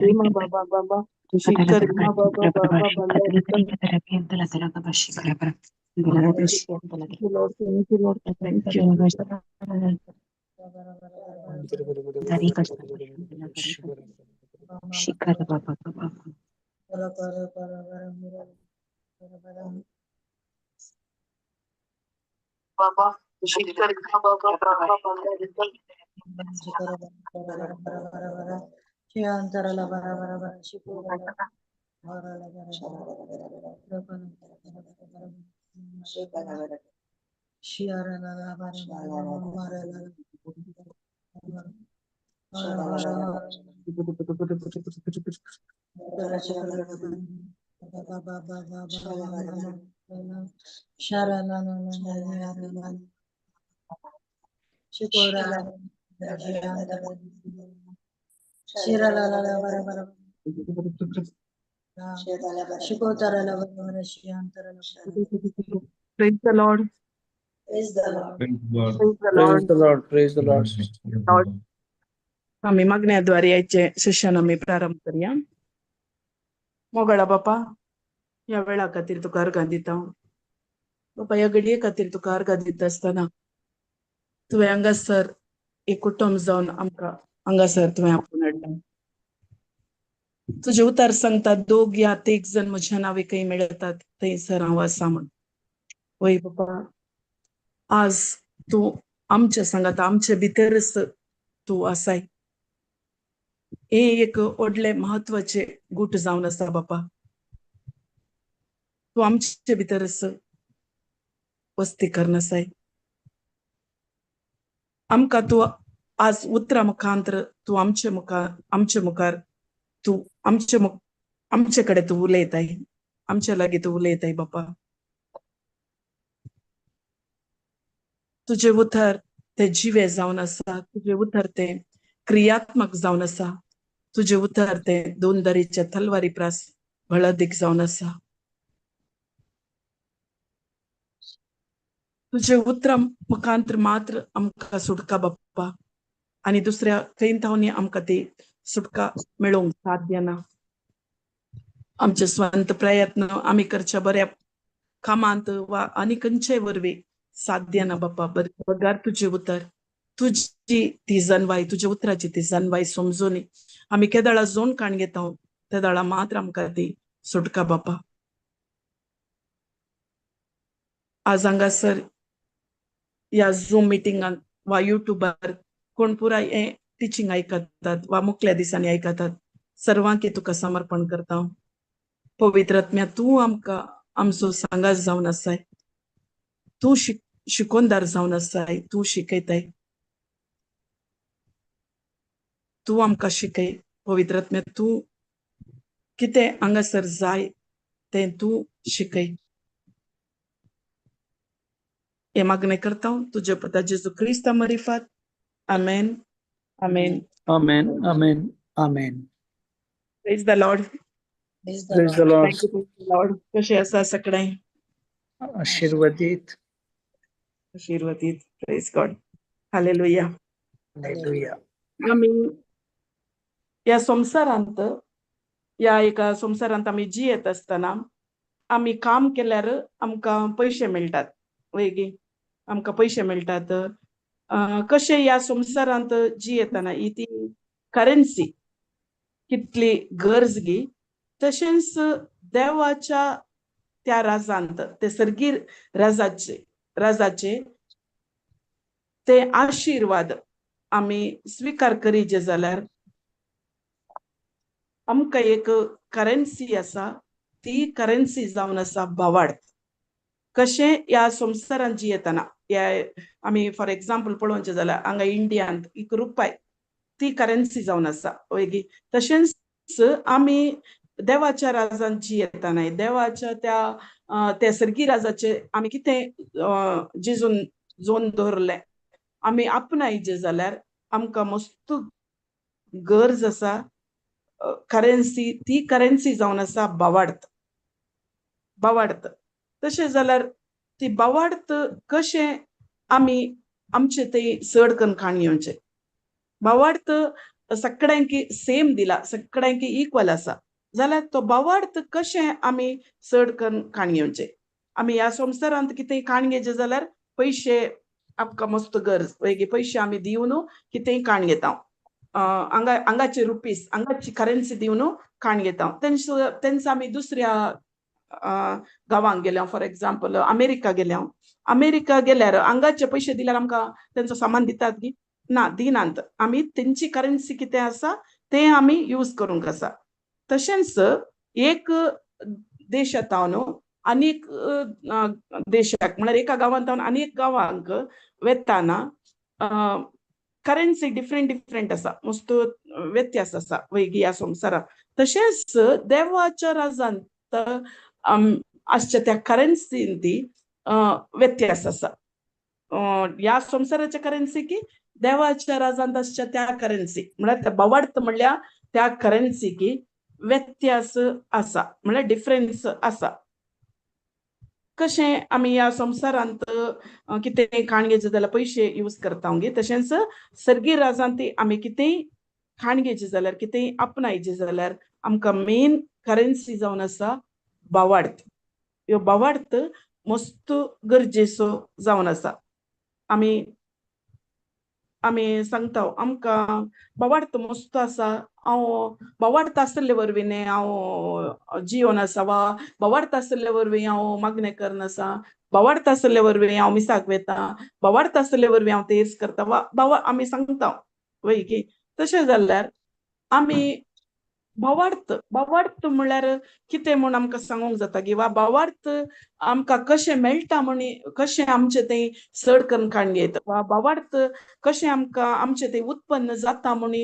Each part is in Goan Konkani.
Rima Baba Baba Shikarima Baba Baba Baba. Thank you, Lord. Thank you, Lord. Thank you. Baba Shikarima Baba Baba Praise the Lord. Praise the Lord. Praise the Praise Lord. the Lord. Praise the Lord. Lord. आम्ही मागण्याद्वारे यायचे सेशन आम्ही प्रारंभ करूया. मोगळा बापा, ह्या वेळा खातीर तुका अर्गां दिता. बापा, ह्या घडये खातीर तुका अर्गां दिता आसतना तुवें हांगासर एक कुटुंब जावन आमकां हांगासर तुवें आपोवन हाडला. तुजें उतार सांगता, दोग या तीग जण म्हज्या नांवे खंय मेळटात थंयसर हांव आसा म्हण. वय बापा, आज तूं आमच्या सांगात, आमचे भितरच तूं आसाय. हे एक व्हडलें म्हत्वाचें गूट जावन आसा बापा. तूं आमचे भितरच वस्ती करून आसाय. आमकां तूं आज उतरां मुखांतर तूं आमचे मुखार, आमचे मुखार तूं आमचे आमचे कडेन तूं उलयताय, आमचे लागीं तूं उलयताय बापा. तुजें उतर तें जिवें जावन आसा, तुजें उतर तें क्रियात्मक जावन आसा, तुजें उतर तें दोन दरेच्या तलवारी प्रास बळदीक जावन आसा. तुजें उतरां मुखांतर मात्र आमकां सुटका बाप्पा, आनी दुसऱ्या खंय थावनी आमकां ती सुटका मेळोवंक साध्य ना. आमचे स्वंत प्रयत्न आमी करच्या बऱ्या कामांत वा आनी खंयचे वरवीं साध्य ना बाप्पा. बगार तुजें उतर, तुजी ती जनवाय, तुज्या उतराची ती जनवाय समजून आमी केदळा जोन काण घेता तेदळा मात्र आमकां ती सुटका बाप्पा. आज हांगासर ह्या झूम मिटिंगान वा युट्यूबार कोण पुराय हें टिचींग आयकतात वा मुखल्या दिसांनी आयकतात, सर्वांकी तुका समर्पण करता. पवित्र आत्म्या, तूं आमकां आमचो सांगात जावन आसाय, तूं शिकोनदार जावन आसाय, तूं शिकयताय, तूं आमकां शिकय. पवित्र आत्म्या, तूं कितें हांगासर जाय तें तूं शिकय. हे मागणें करता तुज्या पता जेजू क्रिस्ता मरिफात. आमेन, आमेन. Amen. Amen. Amen. Praise the Lord. Praise the Praise the Lord. Lord. Thank you, praise the Lord. कशें आसा सगळें? आशीर्वादित. आशीर्वादीत. Praise God. Hallelujah. Hallelujah. आमी ह्या संवसारांत, ह्या एका संवसारांत आमी जियेत आसतना आमी काम केल्यार आमकां पयशे मेळटात, वय गी? आमकां पयशे मेळटात. कशें ह्या संवसारांत जियेतना ही ती करन्सी कितली गरज गी, तशेंच देवाच्या त्या राजांत ते सर्गीर राजाचे राजाचे ते आशिर्वाद आमी स्विकार करीजे जाल्यार आमकां एक करन्सी आसा, ती करन्सी जावन आसा भावार्थ. कशें ह्या संवसारांत जियेतना ह्या आमी फॉर एग्जाम्पल पळोवचें जाल्यार हांगा इंडियांत एक रुपाय ती करन्सी जावन आसा, वय गी? तशेंच आमी देवाच्या राजांत जियेतना देवाच्या त्या त्या सर्गी राजाचे आमी कितें जिजून जोन दवरलें आमी आपणायचे जाल्यार आमकां मस्त गरज आसा करन्सी, ती करन्सी जावन आसा भावार्थ. भावार्थ. तशें जाल्यार ती भावार्थ कशें आमी आमचे थंय चड करून काण घेवचें? भावार्थ सगळ्यांकी सेम दिला, सगळ्यांकी इक्वल आसा जाल्यार तो भावार्थ कशें आमी चड करून काण घेवचें? आमी ह्या संवसारांत कितेंय काण घेवचें जाल्यार पयशे आमकां मस्त गरज वयगी. पयशे आमी दिवन कितेंय काण घेता, हांगा हांगाचे रुपीस, हांगाची करन्सी दिवन काण घेता. तेंच तेंच आमी दुसऱ्या गांवांक गेल्या, फॉर एग्जाम्पल अमेरिका गेल्या. अमेरिका गेल्यार हांगाचे पयशे दिल्यार आमकां तेंचो सामान दितात गी? ना, दिनात. आमी तेंची करन्सी कितें आसा तें आमी यूज करूंक आसा. तशेंच एक देशांत आनीक देशाक, म्हळ्यार एका गांवांत आनी एक गांवांक वेताना करन्सी डिफरंट डिफरंट आसा, मस्त व्यत्यास आसा वयगी ह्या संवसारांत. तशेंच देवाच्या राजांत आसच्या त्या करन्सीन ती व्यत्यास आसा. ह्या संवसाराच्या करन्सी की देवाच्या राजांत आसच्या त्या करन्सी, म्हळ्यार त्या भावार्थ म्हणल्यार त्या करन्सी की व्यत्यास आसा, म्हळ्यार डिफरन्स आसा. कशें आमी ह्या संवसारांत कितेंय खाण घेवचें जाल्यार पयशे यूज करता गे, तशेंच सर्गी राजांत आमी कितेंय खाण घेवचें जाल्यार, कितेंय आपणायचें जाल्यार आमकां मेन करन्सी जावन आसा भावार्थ. ह्यो भावार्थ मस्त गरजेचो जावन आसा. आमी आमी सांगता, आमकां भावार्थ मस्त आसा, हांव भावार्थ आसले वरवीं न्ही हांव जियोन आसा, वा भावार्थ आसले वरवीं हांव मागणें करन आसा, भावार्थ आसले वरवीं हांव मिसाक वेता, भावार्थ आसले वरवीं हांव तेर्स करता, वा भावा आमी सांगता वय की. तशें जाल्यार आमी भावार्थ भावार्थ म्हणल्यार कितें म्हूण आमकां सांगूंक जाता की, वा भावार्थ आमकां कशें मेळटा म्हण, कशें आमचें तें चड करून काण घेत, वा भावार्थ कशें आमकां आमचें तें उत्पन्न जाता म्हण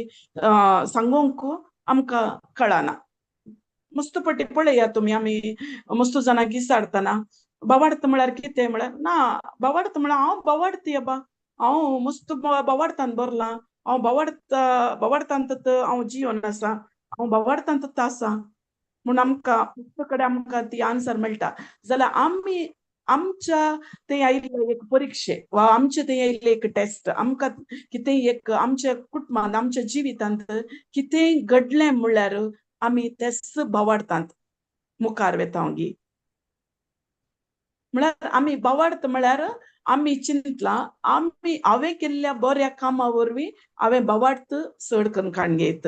सांगूंक आमकां कळना. मस्त पटी पळया तुमी, आमी मस्त जाणां गिसाडतना भावार्थ म्हळ्यार कितें म्हळ्यार ना, भावार्थ म्हळ्यार हांव भावार्थी आबा, हांव मस्त भावार्थान भरलां, हांव भावार्थ भावार्थांत हांव जियोन आसा, हांव भावार्थांत आसा म्हूण आमकां मस्त कडेन आमकां ती आन्सर मेळटा. जाल्यार आमी आमच्या थंय आयिल्ले एक परिक्षे वा आमचे थंय आयिल्ले एक टेस्ट, आमकां कितेंय एक आमच्या कुटुंबांत आमच्या जिवितांत कितेंय घडलें म्हणल्यार आमी तेच भावार्थांत मुखार वेता गी. म्हळ्यार आमी भावार्थ म्हळ्यार आमी चिंतलां आमी हांवें केल्ल्या बऱ्या कामा वरवीं हांवें भावार्थ चड करून काण घेत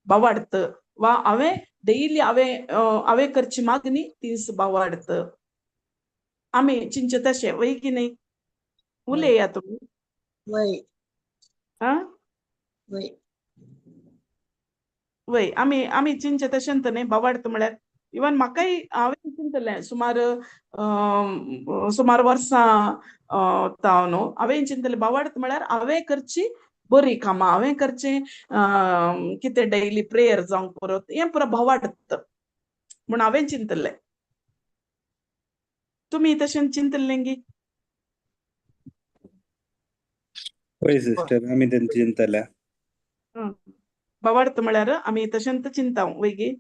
भावार्थ, वा हांवें डेली हांवें हांवें करची मागणी तीच भावार्थ आमी चिंतचे तशें वय की न्ही? उलया तुमी. वय. आं. वय. वय, आमी आमी चिंतचे तशें न्ही भावार्थ म्हळ्यार. इवन म्हाकाय हांवें चिंतलें सुमार सुमार वर्सां ताव न्हू हांवें चिंतलें भावार्थ म्हळ्यार हांवें करची बरी कामां, हांवें करचें कितें डेली प्रेयर जावंक परत हें पुरो भावार्थ म्हूण हांवें चिंतलें. तुमी तशें चिंतलें गी? होय सिस्टर, आमी तेंचे चिंतल्या. भावार्थ म्हळ्यार आमी तशेंच चिंता वय गी?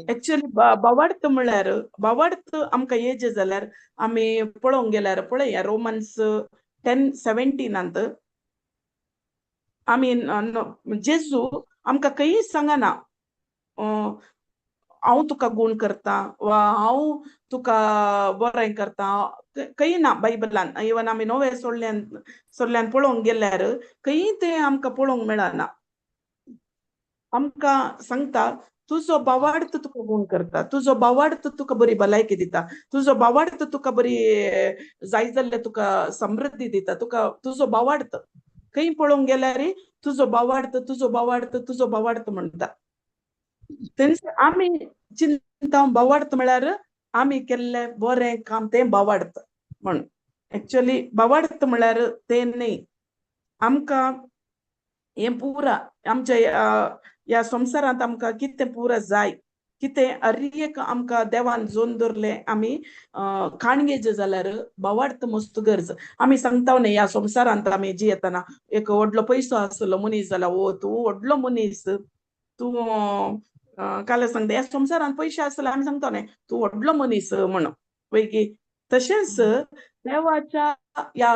एक्चुअली भावार्थ म्हळ्यार भावार्थ आमकां येजे जाल्यार आमी पळोवंक गेल्यार पळया रोमन्स 10:17 आमी जेजू आमकां खंयच सांगना हांव तुका गूण करता वा हांव तुका बरें करता, खंय ना बायबलान. इवन आमी नवे सोडल्यान सोडल्यान पळोवंक गेल्यार खंय तें आमकां पळोवंक मेळना. आमकां सांगता तुजो भावार्थ तुका गूण करता, तुजो भावार्थ तुका बरी भलायकी दिता, तुजो भावार्थ तुका बरी जाय जाल्ले तुका समृद्धी दिता, तुका तुजो भावार्थ. खंय पळोवंक गेल्यार तुजो भावार्थ तुजो भावार्थ तुजो भावार्थ म्हणटा. तेन्ना आमी चिंता भावार्थ म्हळ्यार आमी केल्लें बरें काम तें भावार्थ म्हण. एक्चुअली भावार्थ म्हळ्यार तें न्ही. आमकां हें पुरा आमच्या ह्या संवसारांत आमकां कितें पुरा जाय, कितें हर एक आमकां देवान जोन दवरलें आमी खाण घेवचें जाल्यार भावार्थ मस्त गरज. आमी सांगता न्ही ह्या संवसारांत आमी जियेतना एक व्हडलो पयसो आसलो मनीस जाल्यार ओ तूं व्हडलो मनीस, तूं काल सांगता ह्या संवसारांत पयशे आसले आमी सांगता न्ही तूं व्हडलो मनीस म्हण वय की. तशेंच देवाच्या ह्या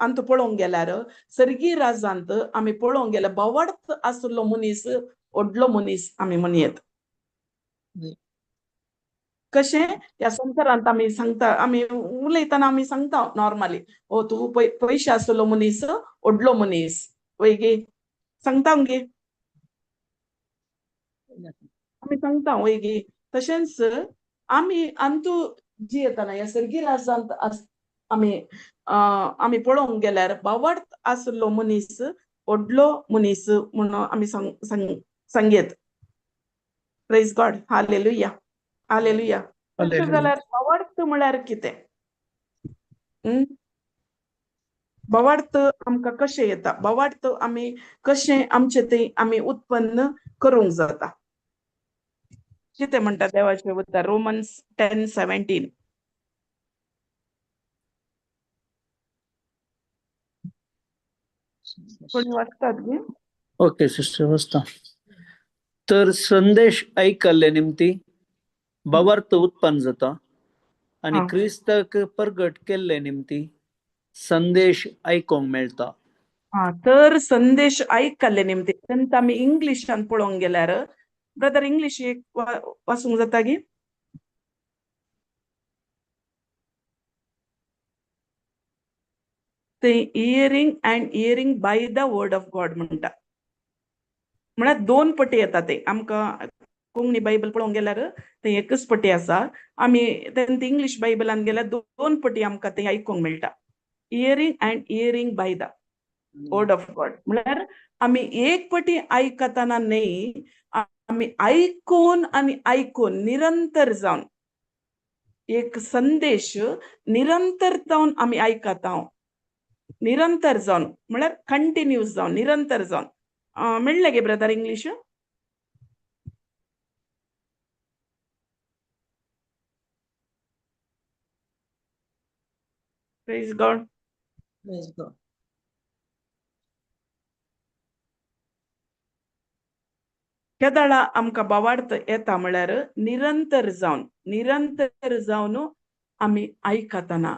अंत पळोवंक गेल्यार सर्गी राजांत आमी पळोवंक गेल्यार भावार्थ आसलो मनीस व्हडलो मनीस आमी म्हणयेत. कशें ह्या संवसारांत आमी सांगता, आमी उलयतना आमी सांगता नॉर्मली, ओ तूं पयशे आसलो मनीस व्हडलो मनीस वय गे, सांगता गे आमी सांगता वय गे. तशेंच आमी अंतू जियेतना ह्या सर्गी राजांत आमी आमी पळोवंक गेल्यार भावार्थ आसलो मनीस व्हडलो मनीस म्हणून आमी सांगयेत. Praise God, hallelujah, hallelujah. तशें जाल्यार भावार्थ म्हळ्यार कितें? भावार्थ आमकां कशें येता? भावार्थ आमी कशें आमचें थंय आमी उत्पन्न करूंक जाता? कितें म्हणटा देवाचें उतर? रोमन्स 10:17. कोणी वाचतात गे? ओके सिस्टर, वाचता. तर संदेश ऐकल्ले निमती भावार्थ उत्पन्न जाता आनी क्रिस्ताक प्रगट केल्ले निमती संदेश आयकोंक मेळटा. तर संदेश आयकल्ले निमती तेन्ना आमी इंग्लिशान पळोवंक गेल्यार ब्रदर इंग्लिश एक वाचूंक जाता गी? ते hearing and hearing by the word of God म्हणटा. म्हळ्यार दोन पटी येता ते आमकां कोंकणी बायबल पळोवंक गेल्यार ते एकच पटी आसा. आमी तेन्ना इंग्लीश बायबलान गेल्यार दोन पटी आमकां ते आयकूंक मेळटा. Hearing and hearing by the word of God म्हळ्यार आमी एक पटी आयकतना न्हय, आमी आयकून आनी आयकून निरंतर जावन एक संदेश निरंतर जावन आमी आयकता, निरंतर जावन म्हळ्यार कंटिन्यूस जावन निरंतर जावन. मेळ्ळें गे brother English? Praise God. Praise God. केदाळा आमकां भावार्थ येता म्हळ्यार निरंतर जावन, निरंतर जावन आमी आयकतना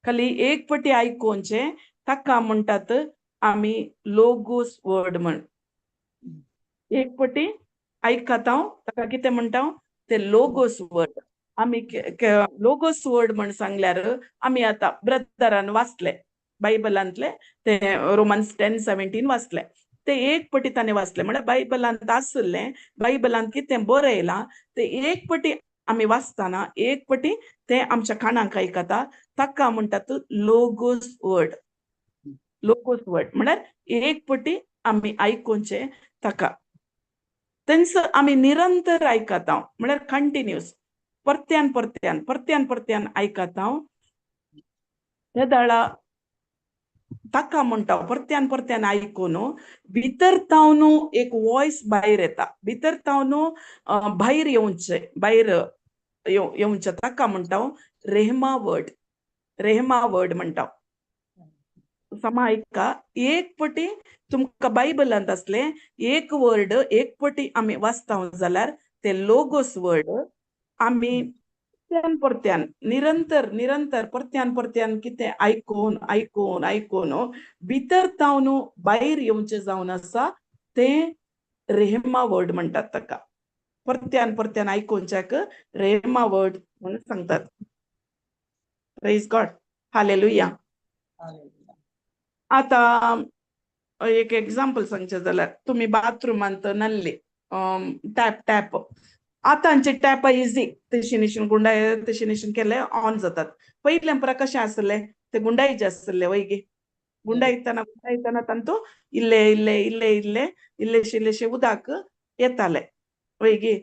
खाली एक पटी आयकोवचें ताका म्हणटात आमी लोगोस वर्ड म्हण. एक पटी आयकता ताका कितें म्हणटा ते लोगोस वर्ड. आमी लोगोस वर्ड म्हण सांगल्यार आमी आतां ब्रदरान वाचले बायबलांतले ते रोमन्स 10:17 वाचले, ते एक पटी ताणें वाचले म्हळ्यार बायबलांत आसलें, बायबलांत कितें बरयलां ते एक पटी आमी वाचतना एक पटी ते आमच्या कानाक आयकता, ताका म्हणटात लोगोस वर्ड. लोगोस वर्ड म्हळ्यार एक पटी आमी आयकोवचें ताका, तेंच आमी निरंतर आयकता म्हळ्यार कंटिन्यूस परत्यान परत्यान परत्यान परत्यान आयकता. ते दाळा ताका म्हणटा परत्यान परत्यान आयकून भितर तावन एक वॉयस भायर येता, भितर तावन भायर येवचें, भायर येवचें ताका म्हणटा रेहमा वर्ड. रेहमा वर्ड म्हणटा. समा आयका, एक पटी तुमकां बायबलांत आसलें एक वर्ड एक पटी आमी वाचता जाल्यार ते लोगोस वर्ड आमी परत्यान परत्यान निरंतर निरंतर परत्यान परत्यान कितें आयकून आयकून आयकून भितर तावन भायर येवचें जावन आसा तें रेहमा वर्ड म्हणटात ताका. परत्यान परत्यान आयकुच्याक रेहमा वर्ड म्हणून सांगतात. Praise God, hallelujah. आतां एक एग्जाम्पल सांगचें जाल्यार तुमी बाथरुमांत न्हल्ली टॅप, टॅप आतांचे टॅप इजी तशी निशीन गुंडाय तशी निशीन केले ऑन जातात. पयलें परा कशें आसलें ते गुंडायचे आसले वय गे, गुंडायतना गुंडायतना तांतू इल्ले इल्ले इल्ले इल्ले इल्लेशे इल्लेशे उदक येताले वय गे.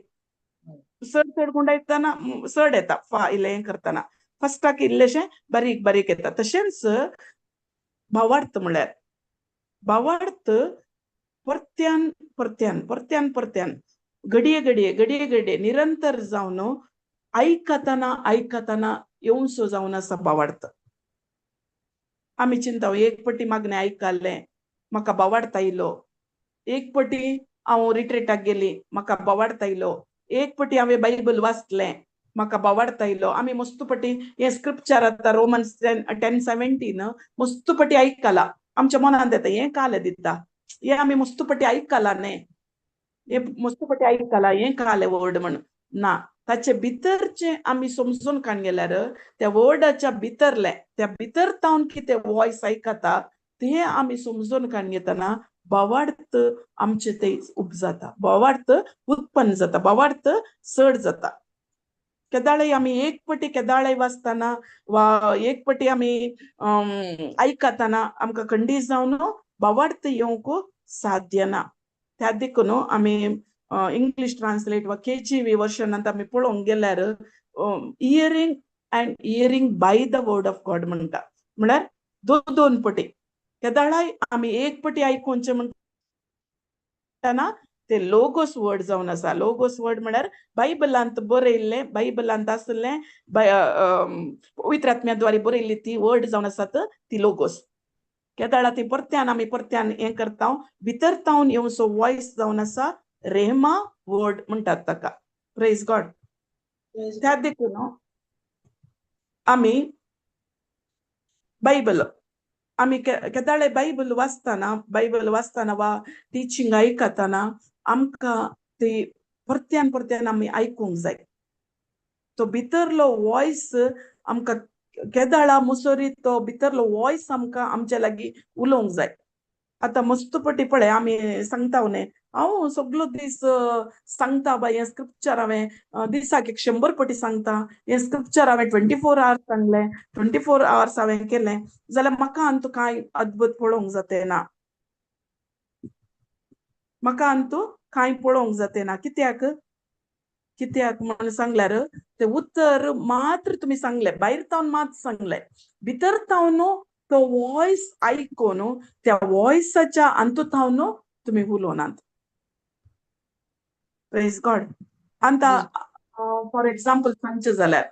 चड चड गुंडायतना चड येता फा इल्लें हें करतना फस्टाक इल्लेशें बारीक बारीक येता. तशेंच भावार्थ म्हळ्यार भावार्थ परत्यान परत्यान परत्यान परत्यान घडये घडये घडये घडये निरंतर जावन आयकतना आयकतना येवसो जावन आसा भावार्थ. आमी चिंता एक पटी मागणें आयकल्लें म्हाका भावार्थ आयलो, एक पटी हांव रिट्रीटाक गेली म्हाका भावार्थ आयलो, एक पटी हांवें बायबल वाचलें म्हाका बावाडता येयलो. आमी मस्तपटी हें स्क्रिप्चर आतां रोमन्स 10:17 मस्तपटी आयकला, आमच्या मनांत येता हें काल दिता, हें आमी मस्तपटी आयकला न्ही, हें मस्तपटी आयकला, हें काल वर्ड म्हण ना. ताचे भितरचें आमी समजून काण गेल्यार त्या वर्डाच्या भितरलें, त्या भितर तावन कितें वॉयस आयकता तें आमी समजून काण घेतना भावार्थ आमचे ते उपजाता, भावार्थ उत्पन्न जाता, भावार्थ चड जाता. केदाळे आमी एक पटी केदाळे वाचतना वा एक पटी आमी आयकतना आमकां खंडीत जावन भावार्थ येवंक साध्य ना. त्या देखून आमी इंग्लीश ट्रान्सलेट वा केजीवी वर्शनांत आमी पळोवंक गेल्यार hearing and hearing by the word of God म्हणटा, म्हळ्यार दोन दोन पटी. केदाळाय आमी एक पटी आयकुचें म्हणटना ते लोगोस वर्ड जावन आसा. लोगोस वर्ड म्हळ्यार बायबलांत बरयल्लें, बायबलांत आसलें, पवित्र आत्म्या द्वारे बरयल्ली ती वर्ड जावन आसात ती लोगोस. केदाळा ती परत्यान आमी परत्यान हें करता, भितर तावन येवचो वॉयस जावन आसा रेहमा वर्ड म्हणटात ताका. Praise God. त्या देखून आमी बायबल आमी केदाळे बायबल वाचतना, बायबल वाचतना वा टिचींग आयकतना आमकां ती परत्यान परत्यान आमी आयकूंक जाय. तो भितरलो वॉयस आमकां केदाळा मुसोरी तो भितरलो वॉयस आमकां आमच्या लागीं उलोवंक जाय. आतां मस्त पटी पळय आमी सांगता न्ही, हांव सगलो दीस सांगता बाय हें स्क्रिप्चर हांवें दिसाक 100 पटी सांगता, हें स्क्रिप्चर हांवें 24 आवर्स सांगलें, 24 आवर्स हांवें केलें जाल्यार म्हाका अंतू कांय अद्भुत पळोवंक जाते ना, म्हाका अंतू कांय पळोवंक जाते ना. कित्याक कित्याक म्हणून सांगल्यार ते उत्तर मात्र तुमी सांगलें, भायर तावन मात सांगलें, भितर तावन तो वॉयस आयकून त्या वॉयसाच्या अंतू तावन तुमी उलोवनात. Praise God. आतां फॉर एक्झाम्पल सांगचें जाल्यार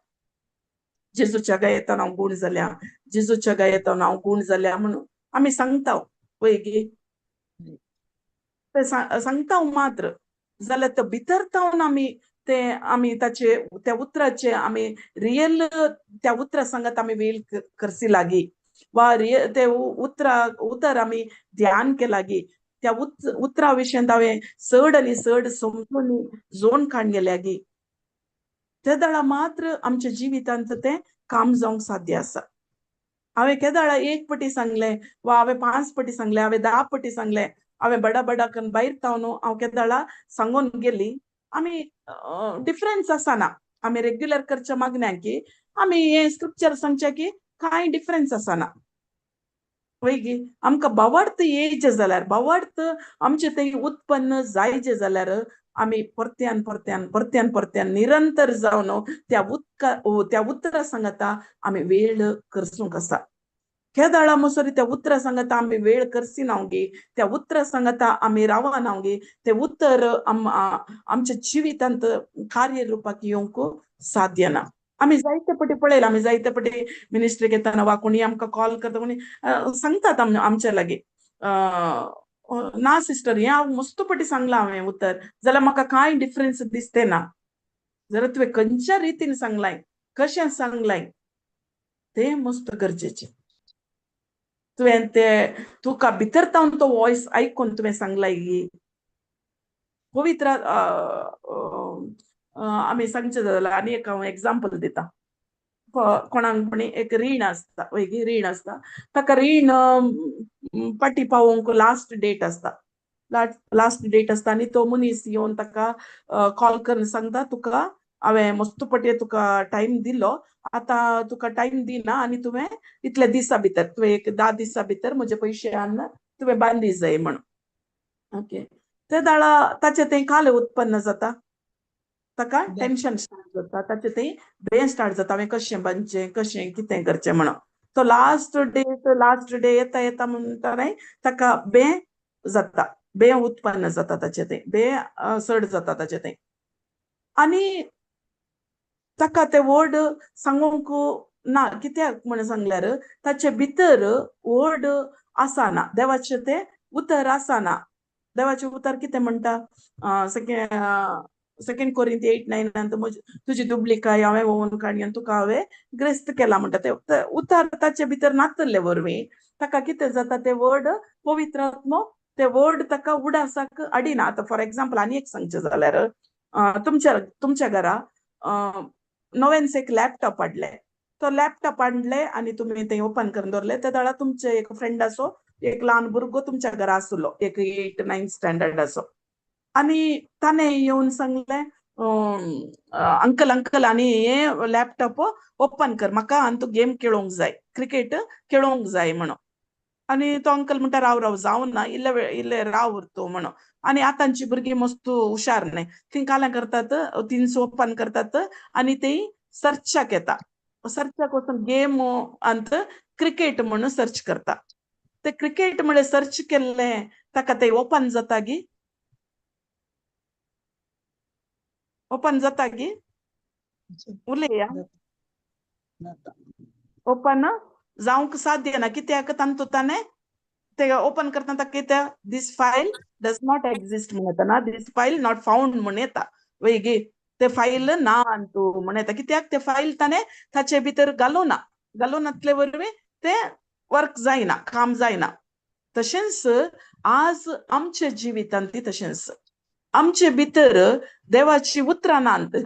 जेजूच्या गायेतान हांव गूण जाल्या, जेजूच्या गायेतान हांव गूण जाल्या म्हणून आमी सांगता पळय गी, ते सांगता मात्र जाल्यार तो भितर तावन आमी ते आमी ताचे त्या उतराचे आमी रियल त्या उतरा सांगत आमी वेल करसी लागी वा ते उतरा उतर आमी ध्यान केलागी, त्या उतरा विशयांत हांवें चड आनी चड समजून जोन काण गेल्यागी ते दळा मात्र आमच्या जिवितांत तें काम जावंक साध्य आसा. हांवें केदाळा 1 पटी सांगलें वा हांवें 5 पटी सांगलें, हांवें 10 पटी सांगलें, हांवें बडा बडा करून भायर तावन हांव केदाळा सांगून गेली, आमी डिफरन्स आसना. आमी रेग्युलर करच्या मागण्या की आमी हें स्क्रिप्चर सांगचें की कांय डिफरन्स आसना. वय गी, आमकां भावार्थ येयचें जाल्यार, भावार्थ आमचें थंय उत्पन्न जायचें जाल्यार आमी परत्यान परत्यान परत्यान परत्यान निरंतर जावन त्या उदका त्या उतरा सांगता आमी वेळ करसूंक आसा. केदाळा मोसरी त्या उतरा सांगता आमी वेळ करसिना गे, त्या उतरा सांगता आमी रावना गे, ते उतर आमच्या जिवितांत कार्य रुपाक येवंक साध्य ना. आमी जायते पटी पळयला, आमी जायते पटी मिनिस्ट्रीक येतना वा कोणी आमकां कॉल करता, कोणी सांगतात आमच्या लागीं, ना सिस्टर हें हांव मस्त पटी सांगलां हांवें उतर, जाल्यार म्हाका कांय डिफरन्स दिसते ना. जाल्यार तुवें खंयच्या रितीन सांगलाय, कशें सांगलाय तें मस्त गरजेचें. तुवें ते तुका भितर तावन तो वॉयस आयकून तुवें सांगलाय की पवित्र आमी सांगचें जाल्यार आनी एक हांव एग्जाम्पल दिता. कोणाक म्हणी एक रीण आसता, वय रीण आसता, ताका रीण पाटी पावोवंक लास्ट डेट आसता, लास्ट डेट आसता आनी तो मनीस येवन ताका कॉल करून सांगता, तुका हांवें मस्त पटी तुका टायम दिलो, आतां तुका टायम दिना आनी तुवें इतल्या दिसा भितर, तुवें एक 10 दिसा भितर म्हजे पयशे हाडून तुवें बांदी जाय म्हणून. ओके, ते दाळा ताचें थंय काल उत्पन्न जाता, ताका टेन्शन स्टार्ट जाता, ताचें थंय ब्रेन स्टार्ट जाता, हांवें कशें बांदचें, कशें कितें करचें म्हणून. तो लास्ट डे, लास्ट डे येता येता म्हणटा न्हय ताका बें जाता, बें उत्पन्न जाता ताचें थंय, बें चड जाता ताचें थंय. आनी ताका ते वर्ड सांगूंक ना, कित्याक म्हण सांगल्यार ताचे भितर वर्ड आसना, देवाचें तें उतर आसना. देवाचें उतर कितें म्हणटा, सेकंड कोरिंथ 8:9 अंत तुजी दुबलिकाय हांवें ओवून काडली आनी तुका हांवें ग्रेस्त केला म्हणटा. ते उतार ताचे भितर नातल्ले वरवीं ताका कितें जाता, ते वर्ड पवित्र आत्मो ते वर्ड ताका उडासाक अडिना. आतां फॉर एग्जाम्पल आनी एक सांगचें जाल्यार तुमच्या तुमच्या घरा नव्यानच एक लॅपटॉप हाडले, तो लॅपटॉप हाडले आनी तुमी ते ओपन करून दवरले. त्या वेळार तुमचे एक फ्रेंड आसो, एक ल्हान भुरगो तुमच्या घरा आसलो, एक 8 9 स्टँडर्ड आसो, आनी ताणें येवन सांगलें, अंकल अंकल आनी हे लॅपटॉप ओपन कर म्हाका आनी तूं गेम खेळोंक जाय, क्रिकेट खेळोंक जाय म्हणून. आनी तो अंकल म्हणटा राव राव जावं ना, इल्ले वेळ इल्ले राव तूं म्हणून. आनी आतांची भुरगीं मस्त हुशार न्ही, ती काल्यां करतात, तीं ओपन करतात आनी ती सर्चाक येता, सर्चाक वचून गेम अंत क्रिकेट म्हणून सर्च करता. ते क्रिकेट म्हळ्यार सर्च केल्लें ताका ते ओपन जाता गी, ओपन जाता गी, उलया ओपन जावंक साध्य ना. कित्याक तांतू ताणें ते ओपन करतना ताका कितें this file does not exist म्हण येता ना, this file not found म्हण येता वय गी, ते फायल ना तूं म्हण येता. कित्याक ते फायल ताणें ताचे भितर घालूं ना, घालूं नातले वरवीं ते वर्क जायना, काम जायना. तशेंच आज आमच्या जिवितांत ती तशेंच आमचे भितर देवाची उतरां नात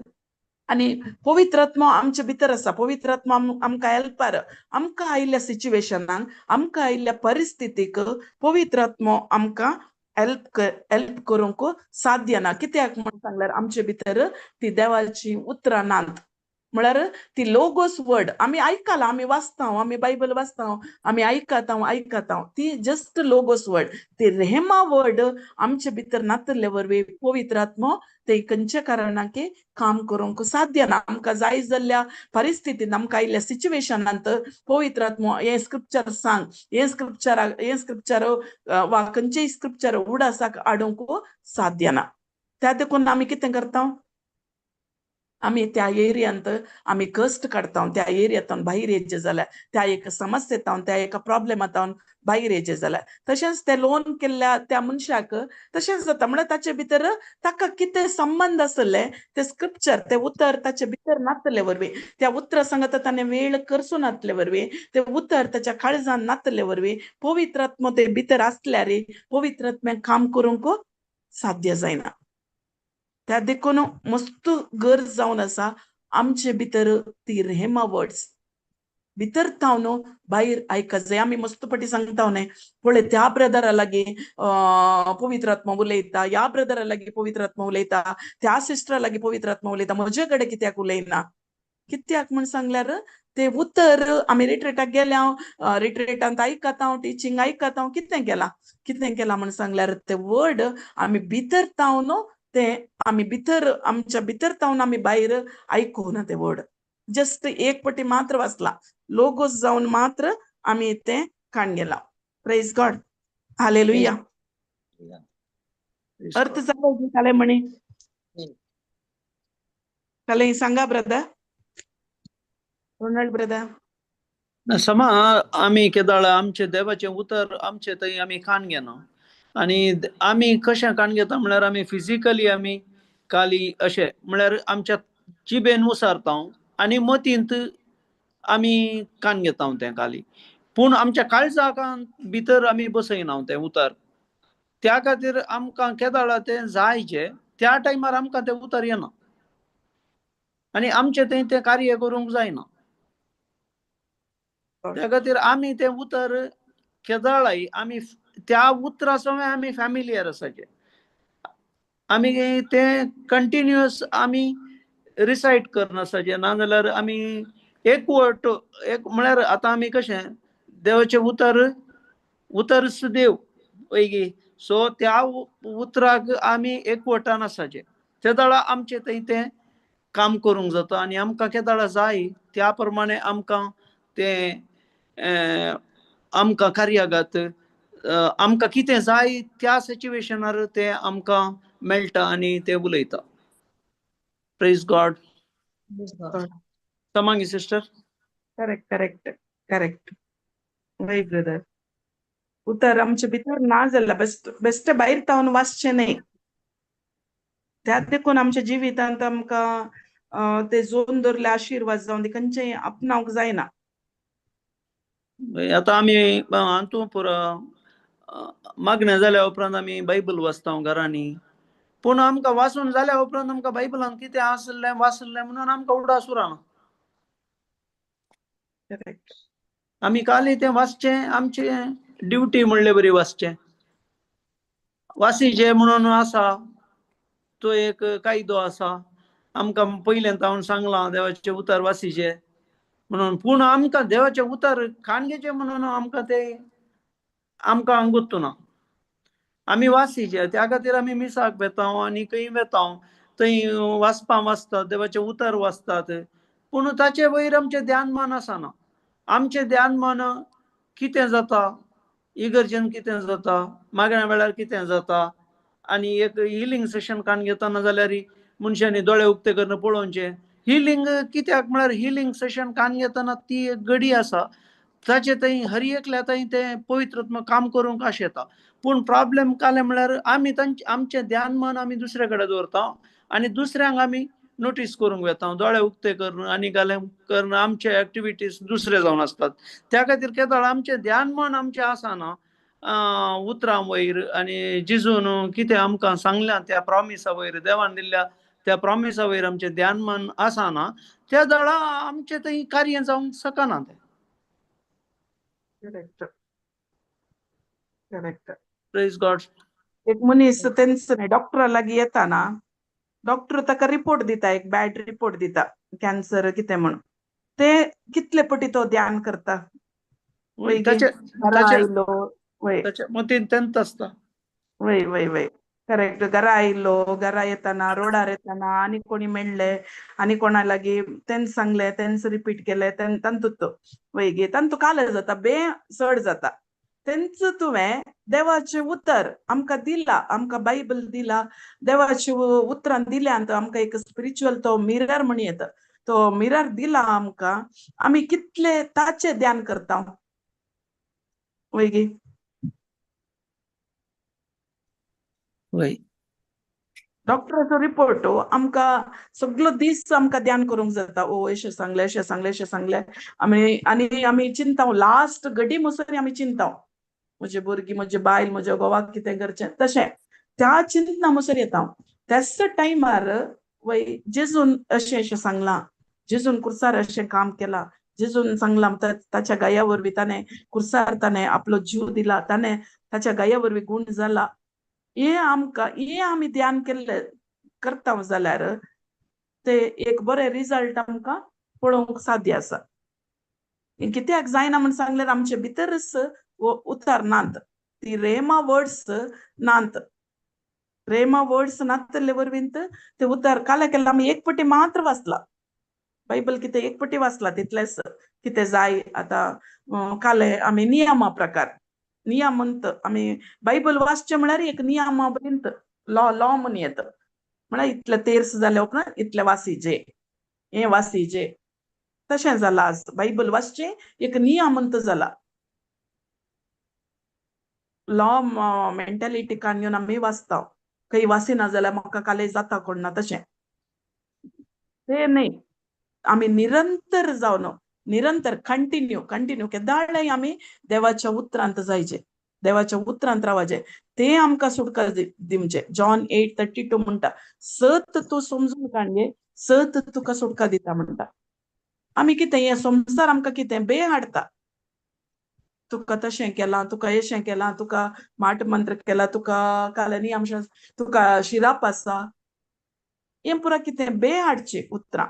आनी पवित्र आत्मो आमचे भितर आसा. पवित्र आत्मो आमकां हेल्पार, आमकां आयिल्ल्या सिच्युएशनाक, आमकां आयिल्ल्या परिस्थितीक पवित्र आत्मो आमकां हेल्प हेल्प करूंक साध्य ना. कित्याक म्हण सांगल्यार आमचे भितर ती देवाची उतरां नात, म्हळ्यार ती लोगोस वर्ड आमी आयकलां, आमी वाचता, आमी बायबल वाचता, आमी आयकता आयकता, ती जस्ट लोगोस वर्ड, ती रेहमा वर्ड आमचे भितर नातल्ले वरवीं पवित्र आत्मो ते खंयच्या कारणाक काम करूंक साध्य ना. आमकां जाय जाल्ल्या परिस्थितीन, आमकां आयिल्ल्या सिच्युएशनांत पवित्र आत्मो हें स्क्रिप्चर सांग, हें स्क्रिप्चर, हें स्क्रिप्चर वा खंयचेय स्क्रिप्चर उडासाक हाडूंक साध्य ना. त्या देखून आमी कितें करता, आमी त्या एरियांत आमी कश्ट काडता, त्या एरियांतल्यान भायर येयचें जाल्यार, त्या एका समस्येतावन, त्या एका प्रॉब्लेमांतावन भायर येयचें जाल्यार. तशेंच ते लोन केल्ल्या त्या मनशाक तशेंच जाता, म्हळ्यार ताचे भितर ताका कितें संबंद आसले ते स्क्रिप्चर, ते उतर ताचे भितर नातले वरवीं, त्या उतरा सांगता ताणें वेळ करचो नातले वरवीं, ते उतर ताच्या काळजान नातले वरवीं पवित्र आत्मो ते भितर आसल्यार पवित्र आत्म्याक काम करूंक साध्य जायना. त्या देखून मस्त गरज जावन आसा आमचे भितर ती रेहमा वर्ड्स भितर थावन भायर आयकत जाय. आमी मस्त पटी सांगता न्ही, पळय त्या ब्रदरा लागीं पवित्र आत्मा उलयता, ह्या ब्रदरा लागीं पवित्र आत्मा उलयता, त्या सिस्टरा लागीं पवित्र आत्मा उलयता, म्हजे कडेन कित्याक उलयना? कित्याक म्हण सांगल्यार ते उतर आमी रिट्रेटाक गेल्या, रिट्रेटांत आयकता, टिचींग आयकता, कितें केलां कितें केलां म्हण सांगल्यार ते वर्ड आमी भितर थावन ते आमी भितर आमच्या भितर थावन आमी भायर आयकूना ते वर्ड. जस्ट एक पटी मात्र वाचला, लोगोस जावन मात्र आमी ते काण गेला. Praise God, hallelujah. अर्थ जालो काले म्हणी काले सांगा ब्रदर रोनाल्ड ब्रदर. समा आमी केदाळ आमचे देवाचें उतर आमचे थंय आमी कान घेना आनी आमी कशें कान घेता म्हळ्यार आमी फिजिकली आमी काली अशें म्हळ्यार आमच्या जिबेन उसारता आनी मतींत आमी कान घेता तें काली, पूण आमच्या काळजाक भितर आमी बसयना तें उतर. त्या खातीर आमकां केदाळा तें जाय जे त्या टायमार आमकां तें उतर येना आनी आमचें थंय तें कार्य करूंक जायना. त्या खातीर आमी तें उतर केदाळाय आमी त्या उतरा सवें आमी फॅमिलियर आसाचे, आमी तें कंटिन्युअस आमी रिसायट करनासाचे, नाजाल्यार आमी एक वट एक म्हळ्यार आतां आमी कशें देवाचें उतर उतरच देव वय गी, सो त्या उतराक आमी एकवटान आसाचे, ते वेळार आमचें थंय तें काम करूंक जाता आनी आमकां केदाळा जाय त्या प्रमाणे आमकां तें आमकां कार्यागत आमकां कितें जाय त्या सिच्युएशनार तें आमकां मेळटा आनी तें उलयता. Praise God. तमांगी sister. Correct correct correct वय ब्रदर. उतर आमचे भितर ना जाल्यार बेस्ट बेस्ट भायर तावन वाचचें न्ही, त्या देखून आमच्या जिवितांत आमकां ते जोन दवरले आशिर्वाद जावन ती खंयचेय आपणावंक जायना. आतां आमी हातूं पुरो मागणें जाल्या उपरांत आमी बायबल वाचता घरांनी, पूण आमकां वाचून जाल्या उपरांत आमकां बायबलान कितें आसलें वाचलें म्हणून आमकां उडास उरना. आमी काली तें वाचचें आमचें ड्युटी म्हणले बरी वाचचें, वासीचें म्हणून आसा तो एक कायदो आसा, आमकां पयल्यान हांवें सांगलां देवाचें उतर वासीचें म्हणून, पूण आमकां देवाचें उतर खाण घेवचें म्हणून आमकां तें आमकां अंगुत्तू ना. आमी वासीचे त्या खातीर आमी मिसाक वेता आनी खंय वेता थंय वाचपां वाचतात, देवाचें उतर वाचतात, पूण ताचे वयर आमचें ध्यान मन आसना. आमचें ध्यान मन कितें जाता, इगर्जेन कितें जाता, मागण्या वेळार कितें जाता, आनी एक हिलींग सेशन काण घेतना जाल्यार मनशांनी दोळे उक्ते करून पळोवचें. हिलींग कित्याक म्हळ्यार हिलींग सेशन काण घेतना ती एक गडी आसा, ताचे थंय हर एकल्या थंय तें पवित्रत्म काम करूंक आशेता. पूण प्रॉब्लेम काले म्हळ्यार आमी तांचे आमचें ध्यान मन आमी दुसरे कडेन दवरता आनी दुसऱ्यांक आमी नोटीस करूंक वेता, दोळे उक्ते करून आनी काले करून आमचे एक्टिविटीज दुसरे जावन आसतात. त्या खातीर केदळ आमचें ध्यान मन आमचें आसना उतरां वयर आनी जिजून कितें आमकां सांगल्या त्या प्रॉमिसा वयर, देवान दिल्ल्या त्या प्रॉमिसा वयर आमचें ध्यान मन आसना, त्या दळा आमचें थंय कार्य जावंक शकना तें. Correct correct. Praise God. एक मनीस तेंच न्ही डॉक्टरा लागीं येता ना, डॉक्टर ताका रिपोर्ट दिता, एक बॅड रिपोर्ट दिता, कॅन्सर कितें म्हण, ते कितले पटी तो ध्यान करता, घरा आयलो वय मतीन तेंच आसता. वय वय वय करेक्ट. घरा आयलो, घरा येताना रोडार येताना आनी कोणी मेळ्ळे आनी कोणा लागीं तेंच सांगलें, तेंच रिपीट केलें, तांतूत वय गे तांतू काले जाता, बे चड जाता. तेंच तुवें देवाचें उतर आमकां दिला, आमकां बायबल दिला, देवाचे उतरान दिल्यान आमकां एक स्पिरिच्युअल तो मिरर म्हण येता, तो मिरर दिला आमकां, आमी कितले ताचें ध्यान करता वय गे. वय डॉक्टराचो रिपोर्ट आमकां सगलो दीस आमकां ध्यान करूंक जाता, ओ अशें सांगलें अशें सांगलें अशें सांगलें, आमी आनी आमी चिंता लास्ट घडी मसरी आमी चिंता, म्हजे भुरगीं म्हजे बायल म्हज्या घोवाक कितें करचें, तशें त्या चिंतना मसर येता. त्याच टायमार वय जेजून अशें अशें सांगलां, जेजून कुर्सार अशें काम केलां, जेजून सांगलां ताच्या गाया वरवीं ताणें कुर्सार ताणें आपलो जीव दिला, ताणें ताच्या गाया वरवीं गूण जाला, हे आमकां हे आमी ध्यान केल्ले करता जाल्यार ते एक बरें रिजल्ट आमकां पळोवंक साध्य आसा. कित्याक जायना म्हण सांगल्यार आमचे भितरच उतर नात, ती रेमा वर्ड्स नात, रेमा वर्ड्स नातले वरवीं ते उतर काल्या केल्ले आमी एक पटी मात्र वाचला बायबल, कितें एक पटी वाचला तितलेंच कितें जाय. आतां काले आमी नियमा प्रकार नियम म्हणत आमी बायबल वाचचें म्हळ्यार एक नियमा पर्यंत लॉ लॉ म्हण येता, म्हळ्यार इतले तेर्स जाल्या उपरांत इतले वासीचे हें वासीचे, तशें जालां आज बायबल वाचचें एक नियम म्हणत जाला. लॉ मेंटेलिटी कान घेवन आमी वाचता, खंय वासिना जाल्यार म्हाका काले जाता कोण ना, तशें तें न्ही. आमी निरंतर जावन निरंतर कंटिन्यू कंटिन्यू केदाळय आमी देवाच्या उतरांत जायचे, देवाच्या उतरांत रावाचे, ते आमकां सुटका दिवचे. जॉन 8:32 म्हणटा, सत तूं समजून काडगे, सत तुका सुटका दिता म्हणटा. आमी कितें हें संवसार आमकां कितें बे हाडटा, तुका तशें केलां, तुका अशें केलां, तुका माट मंत्र केला, तुका कालनी आमच्या तुका शिराप आसा, हें पुरा कितें बे हाडचें उतरां.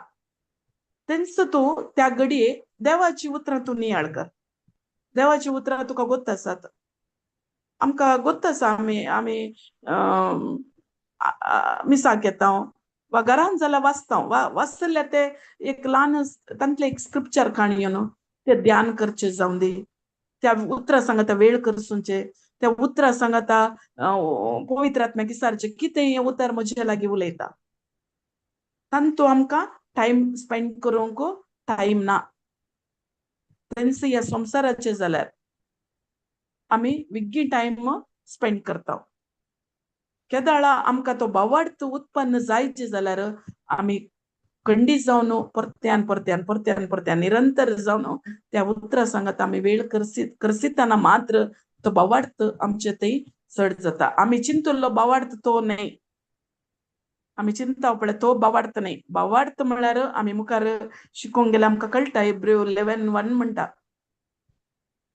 तेंच तूं त्या घडये देवाची उतरां तूं नियाळ कर, देवाची उतरां तुका गोत्त आसात, आमकां गोत्त आसा, आमी आमी मिसाक येता वा घरान जाल्यार वाचता, वा वाचल्यार ते एक ल्हान तांतलें एक स्क्रिप्चर काणी न्हू ते ध्यान करचें जावं दी, त्या उतरां सांगता वेळ करसूचे, त्या उतरां सांगता पवित्र आत्म्याक विचारचें कितें हें उतर म्हजे लागीं उलयता, तांतू आमकां टायम स्पेंड करूंक टायम ना. तेंच ह्या संवसाराचें जाल्यार आमी विग्गी टायम स्पेंड करता. केदाळा आमकां तो भावार्थ उत्पन्न जायचे जाल्यार आमी खंडीत जावन परत्यान परत्यान परत्यान परत्यान निरंतर जावन त्या उतरा सांगात आमी वेळ करसितना मात्र तो भावार्थ आमचे थंय चड जाता. आमी चिंतुल्लो भावार्थ तो न्हय, आमी चिंता पळय तो भावार्थ न्हय. भावार्थ म्हळ्यार आमी मुखार शिकोवंक गेल्यार आमकां कळटा, हिब्रू 11:1 म्हणटा.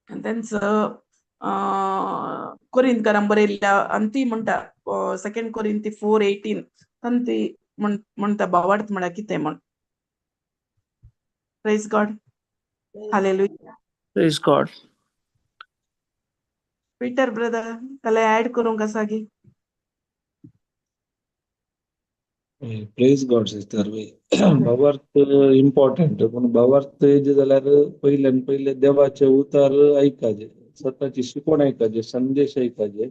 तेंच कोरिंतकारां बरयल्ल्या अंती म्हणटा, 2 कोरिंती 4:18 अंती म्हणटा भावार्थ म्हळ्यार कितें म्हण. Praise God, hallelujah. Praise God. Peter brother कला ऍड करूंक आसा की? प्रेज गॉड सिस्टर. भावार्थ इम्पॉर्टंट, पूण भावार्थ येजे जाल्यार पयल्यान पयले देवाचे उतार आयकाजे, स्वताची शिकवण आयकाजे, संदेश आयकाजे.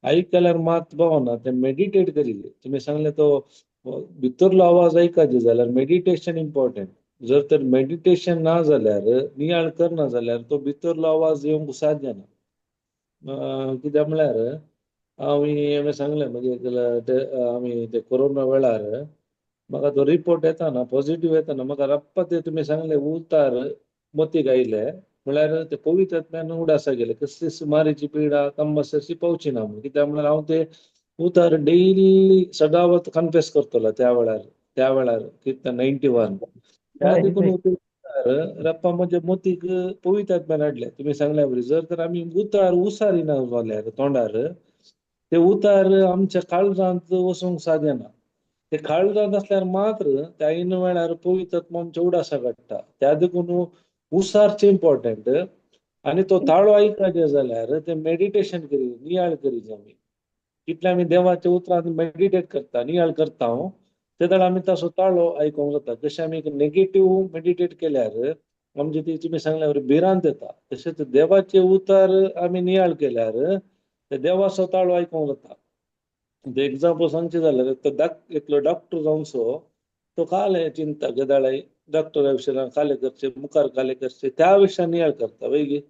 आयकल्यार मात भावना ते मेडिटेट करीजे. तुमी सांगले तो भितरलो आवाज आयकाजे जाल्यार मेडिटेशन इम्पॉर्टंट. जर तर मेडिटेशन ना जाल्यार, नियाळ करना जाल्यार तो भितरलो आवाज येवंक साध्य ना. कित्याक म्हळ्यार आमी सांगलें म्हणजे आमी ते कोरोना वेळार म्हाका तो रिपोर्ट येताना पॉझिटिव्ह येताना म्हाका रप्पा ते तुमी सांगले उतार मोतीक आयले म्हळ्यार ते पवित्रात्म्यान उडासा गेले, कसलीच मारीची पिडा तंबासची पावची ना म्हणून. कित्याक म्हळ्यार हांव ते उतार डेली सदावत कन्फेस करतलो त्या वेळार, त्या वेळार कितें 91 त्या देखून उतार रप्पा म्हणजे मोतीक पवित्रात्म्यान हाडले. तुमी सांगल्या बरी जर तर आमी उतार उसारिना जाल्यार तोंडार ते उतार आमच्या काळजांत वचूंक साध्य ना. ते काळजांत आसल्यार मात्र त्या ऐन वेळार पवित्रात्मा आमच्या उडासा काडटा. त्या देखून उसारचें इम्पॉर्टंट. आनी तो ताळो आयकाजे जाल्यार ते मेडिटेशन करी, नियाळ करीजे. आमी कितले आमी देवाच्या उतरांत मेडिटेट करता, नियाळ करता हांव ते आमी ताचो ताळो आयकोंक जाता. जशें आमी नेगेटीव मेडिटेट केल्यार आमचे ती तुमी सांगल्यार भिरांत येता, तशेंच देवाचे उतार आमी नियाळ केल्यार ते देवाचो ताळो आयकोंक जाता. ते एग्जाम्पल सांगचें जाल्यार तो एकलो डॉक्टर जावचो तो काले चिंता गदाळे डॉक्टरा विशयान काले करचे, मुखार काले करचे, त्या विशयान नियाळ करता वयगी.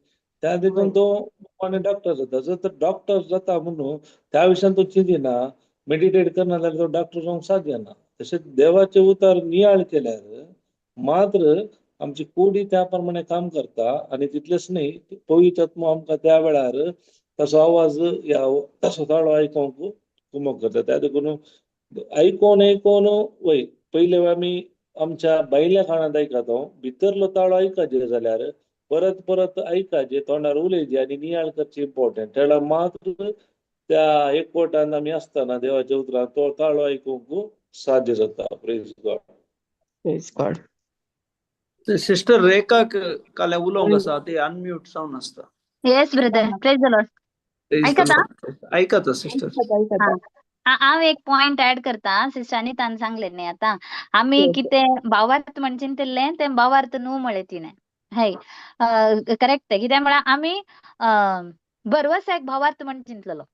त्या देखून तो डॉक्टर जाता. जर तर डॉक्टर जाता म्हणून त्या विशयान तो चिंतिना, मेडिटेट करना जाल्यार तो डॉक्टर जावंक साध्य ना. तशेंच देवाचे उतार नियाळ केल्यार मात्र आमची कुडी त्या प्रमाणे काम करता. आनी तितलेंच न्हय, पवित्रात्मा आमकां त्या वेळार ताचो आवाज ह्या ताचो ताळो आयकोंक कुमक करता. त्या देखून आयकोन आयकोन वय पयले आमी आमच्या भायल्या कानांत आयकता, भितरलो ताळो आयकाजे जाल्यार परत परत आयकाजे, तोंडार उलयचे आनी नियाळ करचे इम्पॉर्टंट. तेन्ना मात्र त्या एकवटान आमी आसतना देवाच्या उतरान तो ताळो आयकूंक साध्य जाता. Praise God. Praise God. Sister रेखाक काल उलोवंक आसा, ते अनम्यूट जावन आसता. Yes brother, praise the Lord. आयकता? आयकता सिस्टर. हांव एक पॉयंट ऍड करता. सिस्टरांनी तान सांगले न्ही आतां आमी कितें भावार्थ म्हणचें तिल्लें तें भावार्थ न्हू म्हळें तिणें. हय करेक्ट. कित्याक म्हळ्यार आमी बरवसाक भावार्थ म्हण चिंतलेलो.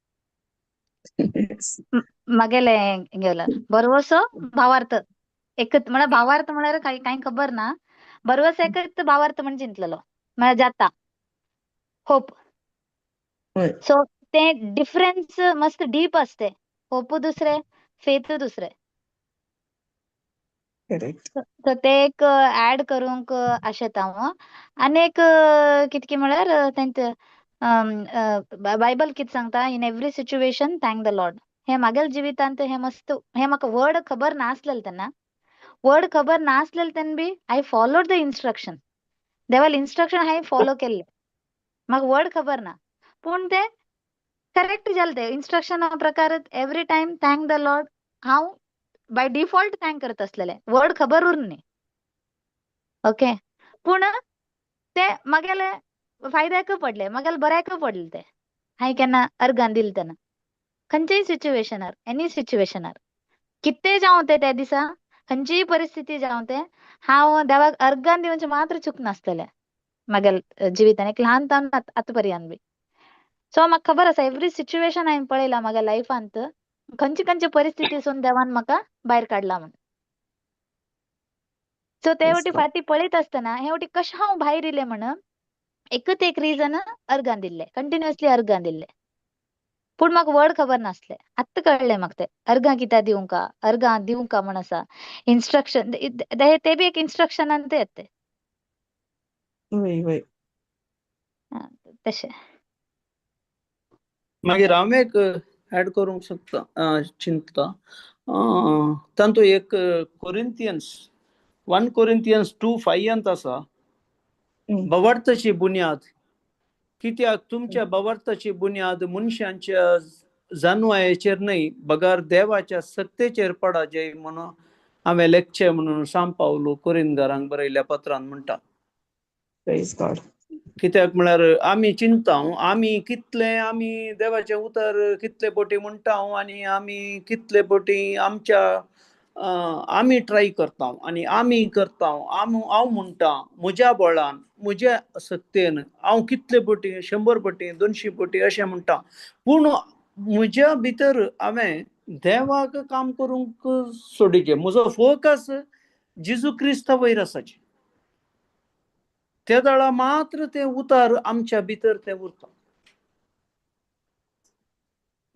मागेले गेला बरवसो भावार्थ एकच म्हळ्यार भावार्थ म्हळ्यार कांय खबर ना, बरवस एकच भावार्थ म्हण चिंतलेलो म्हळ्यार जाता होप. सो ते डिफरन्स मस्त डीप असते. होप दुसरे, फेथ दुसरे. करेक्ट. सो ते एक ऍड करूंक आशेता हांव. आनी एक कितके म्हळ्यार तेंचे बायबल कितें सांगता, in every situation thank the Lord. हे म्हागेले जिवितांत हे मस्त, हे म्हाका वर्ड खबर नासलेले तेन्ना, वर्ड खबर नासलेले तेन्ना बी I followed the instruction. देवाले इन्स्ट्रक्शन हांवें फॉलो केल्ले, म्हाका वर्ड खबर ना पूण ते करेक्ट जालें. ते इन्स्ट्रक्शना प्रकार every time thank the Lord हांव बाय डिफॉल्ट thank करत आसलेले, वर्ड खबर उर न्ही. ओके, पूण ते म्हागेले फायद्याक पडले, म्हागेले बऱ्याक पडले ते. हांवें केन्ना अर्गान दिले तेन्ना खंयचेय सिच्युएशनार, एनी सिच्युएशनार कितेंय जावं तें त्या दिसा, खंयचीय परिस्थिती जावं तें, हांव देवाक अर्गान दिवचें मात्र चूक नासतलें म्हागेले जिवितान, एक ल्हान तावन आतां पर्यंत बी. सो म्हाका खबर आसा एवरी सिच्युएशन हांवें पळयलां म्हागे लायफांत, खंयचे खंयचे परिस्थितीसून देवान म्हाका भायर काडला म्हूण. सो ते वटी फाटी पळयत आसतना हे वटी कशें हांव भायर येयलें म्हण एकच एक रिजन अर्गान दिल्ले, कंटिन्युअसली अर्गान दिल्ले. पूण म्हाका वर्ड खबर नासलें. आत्तां कळ्ळें म्हाका तें. अर्गां कित्याक दिवंका, अर्गां दिवंका म्हण आसा. इन्स्ट्रक्शन ते बी एक इन्स्ट्रक्शनान ते येता. वय वय. तशें. मागीर हांव एक ऍड करूंक शकता, चिंतता. तातूंत एक कोरिंथियन्स 1 Corinthians 2:5 आसा. भावार्थाची बुन्याद, कित्याक तुमच्या भावार्थाची बुन्याद मनशांच्या जानवायेचेर न्हय बगर देवाच्या सत्तेचेर पडाजे म्हणून हांवें लेखचें म्हणून सांव पावलो कोरिंदकारांक बरयल्ल्या पत्रान म्हणटा. Praise God. कित्याक म्हळ्यार आमी चिंता, आमी कितले आमी देवाचें उतर कितले बोटी म्हणटा आनी आमी कितले बोटी आमच्या आमी ट्राय करता आनी आमी करता. हांव म्हणटा म्हज्या बळान म्हज्या सत्तेन हांव कितले बोटी 100 बोटी 200 बोटी अशें म्हणटा, पूण म्हज्या भितर हांवें देवाक काम करूंक सोडिचें. म्हजो फोकस जेजू क्रिस्ता वयर आसाचे, ते वेळा मात्र ते उतार आमच्या भितर ते उरता,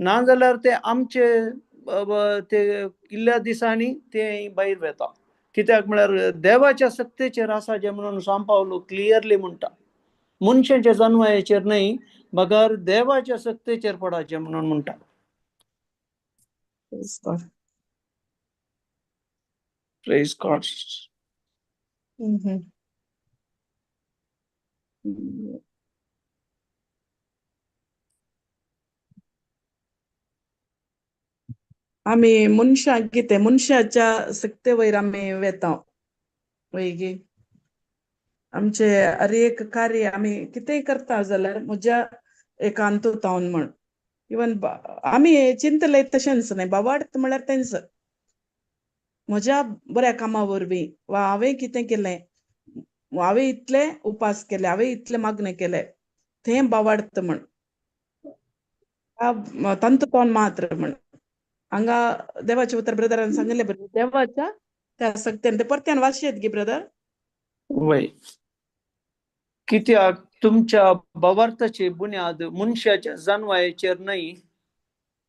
ना जाल्यार ते आमचे ते इल्ल्या दिसांनी ते भायर वेता. कित्याक म्हळ्यार देवाच्या सत्तेचेर आसा जें म्हणून सांव पावलो क्लियरली म्हणटा, मनशाच्या जनवायेचेर न्हय बगर देवाच्या सत्तेचेर पडाचें म्हणून म्हणटा. Praise God. Praise God. आमी मनशाक कितें मनशाच्या सक्ते वयर आमी वेता वयगी. आमचे हर एक कार्य आमी कितेंय करता जाल्यार म्हज्या एकांतूतावन म्हण इवन आमी चिंतले तशेंच न्हय, बावार्थ म्हळ्यार तेंच म्हज्या बऱ्या कामा वरवीं वा हांवें कितें केलें, हांवें इतले उपास केले, हांवें इतले मागणें केलें, तें बावार्थ म्हण तंतोतन मात्र म्हण. हांगा देवाचें उतर ब्रदरान सांगिल्लें बरें, देवाच्या त्या सक्त्यान ते परत्यान वाचयेत गी ब्रदर. वय, कित्याक तुमच्या भावार्थाची बुन्याद मनशाच्या जानवायेचेर न्हय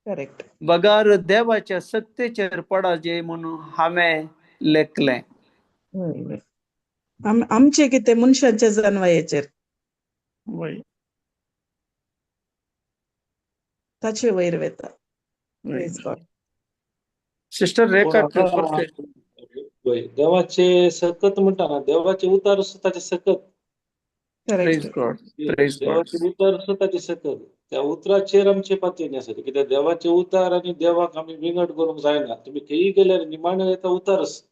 करेक्ट, बगर देवाच्या सत्तेचेर पडाजे म्हणून हांवें लेखलें. आमचे कितें मनशाच्या जानवायेचेर वय, ताचे वयर वेता. Praise God. Sister रेखा, देवाचे सकत म्हणटा ना, देवाचे उतार ताचे सकत. Praise God. Praise God. देवाचे उतार ताचे सकत, त्या उतराचेर आमचे पातयेन आसा. कित्याक देवाचे उतार आनी देवाक आमी विंगड करूंक जायना. तुमी खंयी गेल्यार निमाणें येता उतारच.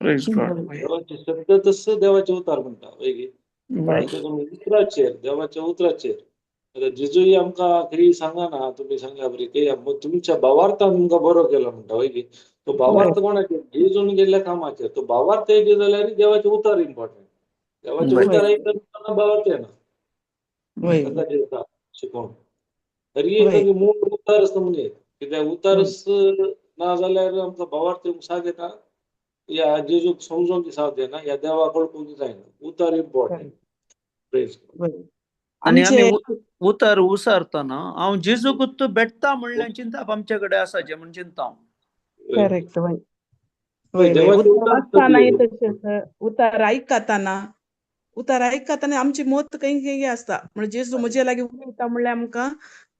Praise God. देवाचे सकतच देवाचे उतार म्हणटा. उतराचेर, देवाच्या उतराचेर. आतां जेजूय आमकां खंय सांगना, तुमी सांगल्या बरी खंय तुमच्या भावार्थान तुमकां बरो केलो म्हणटा. वय गी, तो भावार्थ कोणाचेर? जेजून गेल्ल्या कामाचेर. तो भावार्थ येयलो जाल्यार देवाचे उतार इम्पॉर्टंट. देवाचे उतार आयकतना भावार्थ येना शिकोवन. तरी एक मूळ उतार आसता म्हणजे कित्याक उतारच ना जाल्यार आमकां भावार्थ येवंक साथ येता, या जेजूक समजोंक साथ येना, या देवाक वळखूंक जायना. उतार इम्पॉर्टंट. आनी आमी उतार उसारतना हांव जेजूक भेटता म्हणल्यार चिंताप आमचे कडेन आसाचें म्हण चिंता. करेक्ट. उतार आयकतना, उतार आयकतना आमची मत खंय खंय आसता. म्हणजे जेजू म्हजे लागीं उलयता म्हणल्यार आमकां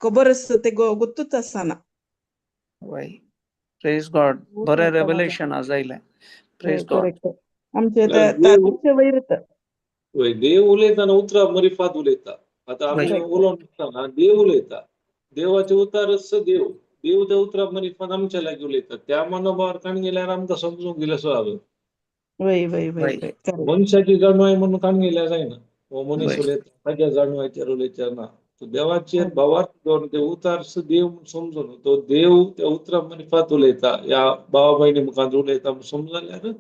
खबर आसता, ते गोत्तूच आसना. वय, प्रेज गॉड. बरें रेवलेशन आज आयलें. Praise God. आमचे ताचे वयर देव उलयतना उतरा मरिफात उलयता. आतां आमी उलोवन आसतना देव उलयता, देवाचे उतारच देव, देव त्या उतरा मरिफात आमच्या लागीं उलयता. त्या मनोभावार काण गेल्यार आमकां समजूंक दिलें सो. वय वय वय, मनशाची जाणवाय म्हणून काण गेल्यार जायना. हो मनीस उलयता ताच्या जाणवायचेर उलयचेर ना. तो देवाचेर भावार्थ दवरून ते उतार देव म्हूण समजून तो देव त्या उतरा मरिफात उलयता, ह्या भावा भयणी मुखार उलयता म्हूण समजल्यार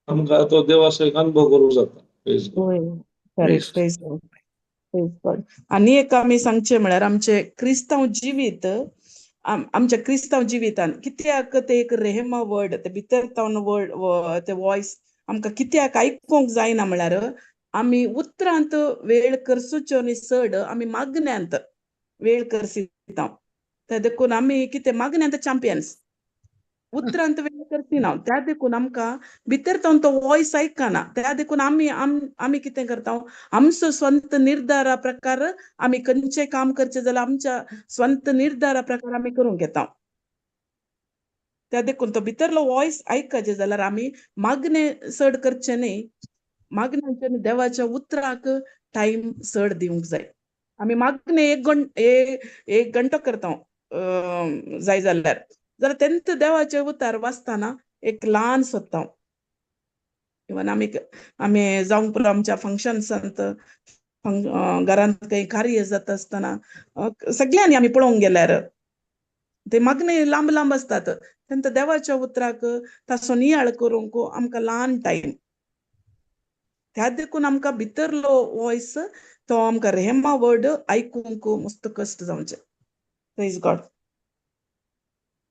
आमकां तो देवाचो एक अनुभव करूंक जाता. आनी एक आमी सांगचें म्हळ्यार आमचें क्रिस्तांव जिवीत, आमच्या क्रिस्तांव जिवितान कित्याक ते एक रेहमा वर्ड, ते भितर तावन वर्ड, ते वॉयस आमकां कित्याक आयकूंक जायना म्हळ्यार आमी उतरांत वेळ करसुच्यो न्ही चड, आमी मागण्यांत वेळ करसिता. त्या देखून आमी कितें मागण्यांत चॅम्पियन्स, उतरांत वेळ करचिना. त्या देखून आमकां भितर तो तो वॉयस आयकना. त्या देखून आमी आमी कितें करता, आमचो स्वंत निर्धारा प्रकार आमी खंयचें काम करचें जाल्यार आमच्या स्वंत निर्धारा प्रकार आमी करूंक घेता. त्या देखून तो भितरलो वॉयस आयकचें जाल्यार आमी मागणें चड करचें न्ही, मागण्यांचे देवाच्या उतराक टायम चड दिवंक जाय. आमी मागणें एक घंटो करता जाय जाल्यार, जाल्यार तेंत देवाचे उतार वाचतना एक ल्हान सोदता. इवन आमी आमी जावंक पुरो आमच्या फंक्शन्सांत, घरांत काही कार्य जाता आसतना सगळ्यांनी आमी पळोवंक गेल्यार ते मागणे लांब लांब आसतात. तेंत देवाच्या उतराक ताचो नियाळ करूंक आमकां ल्हान टायम. त्या देखून आमकां भितरलो वॉयस तो आमकां रेमा वर्ड आयकूंक मस्त कश्ट जावचें. Praise God.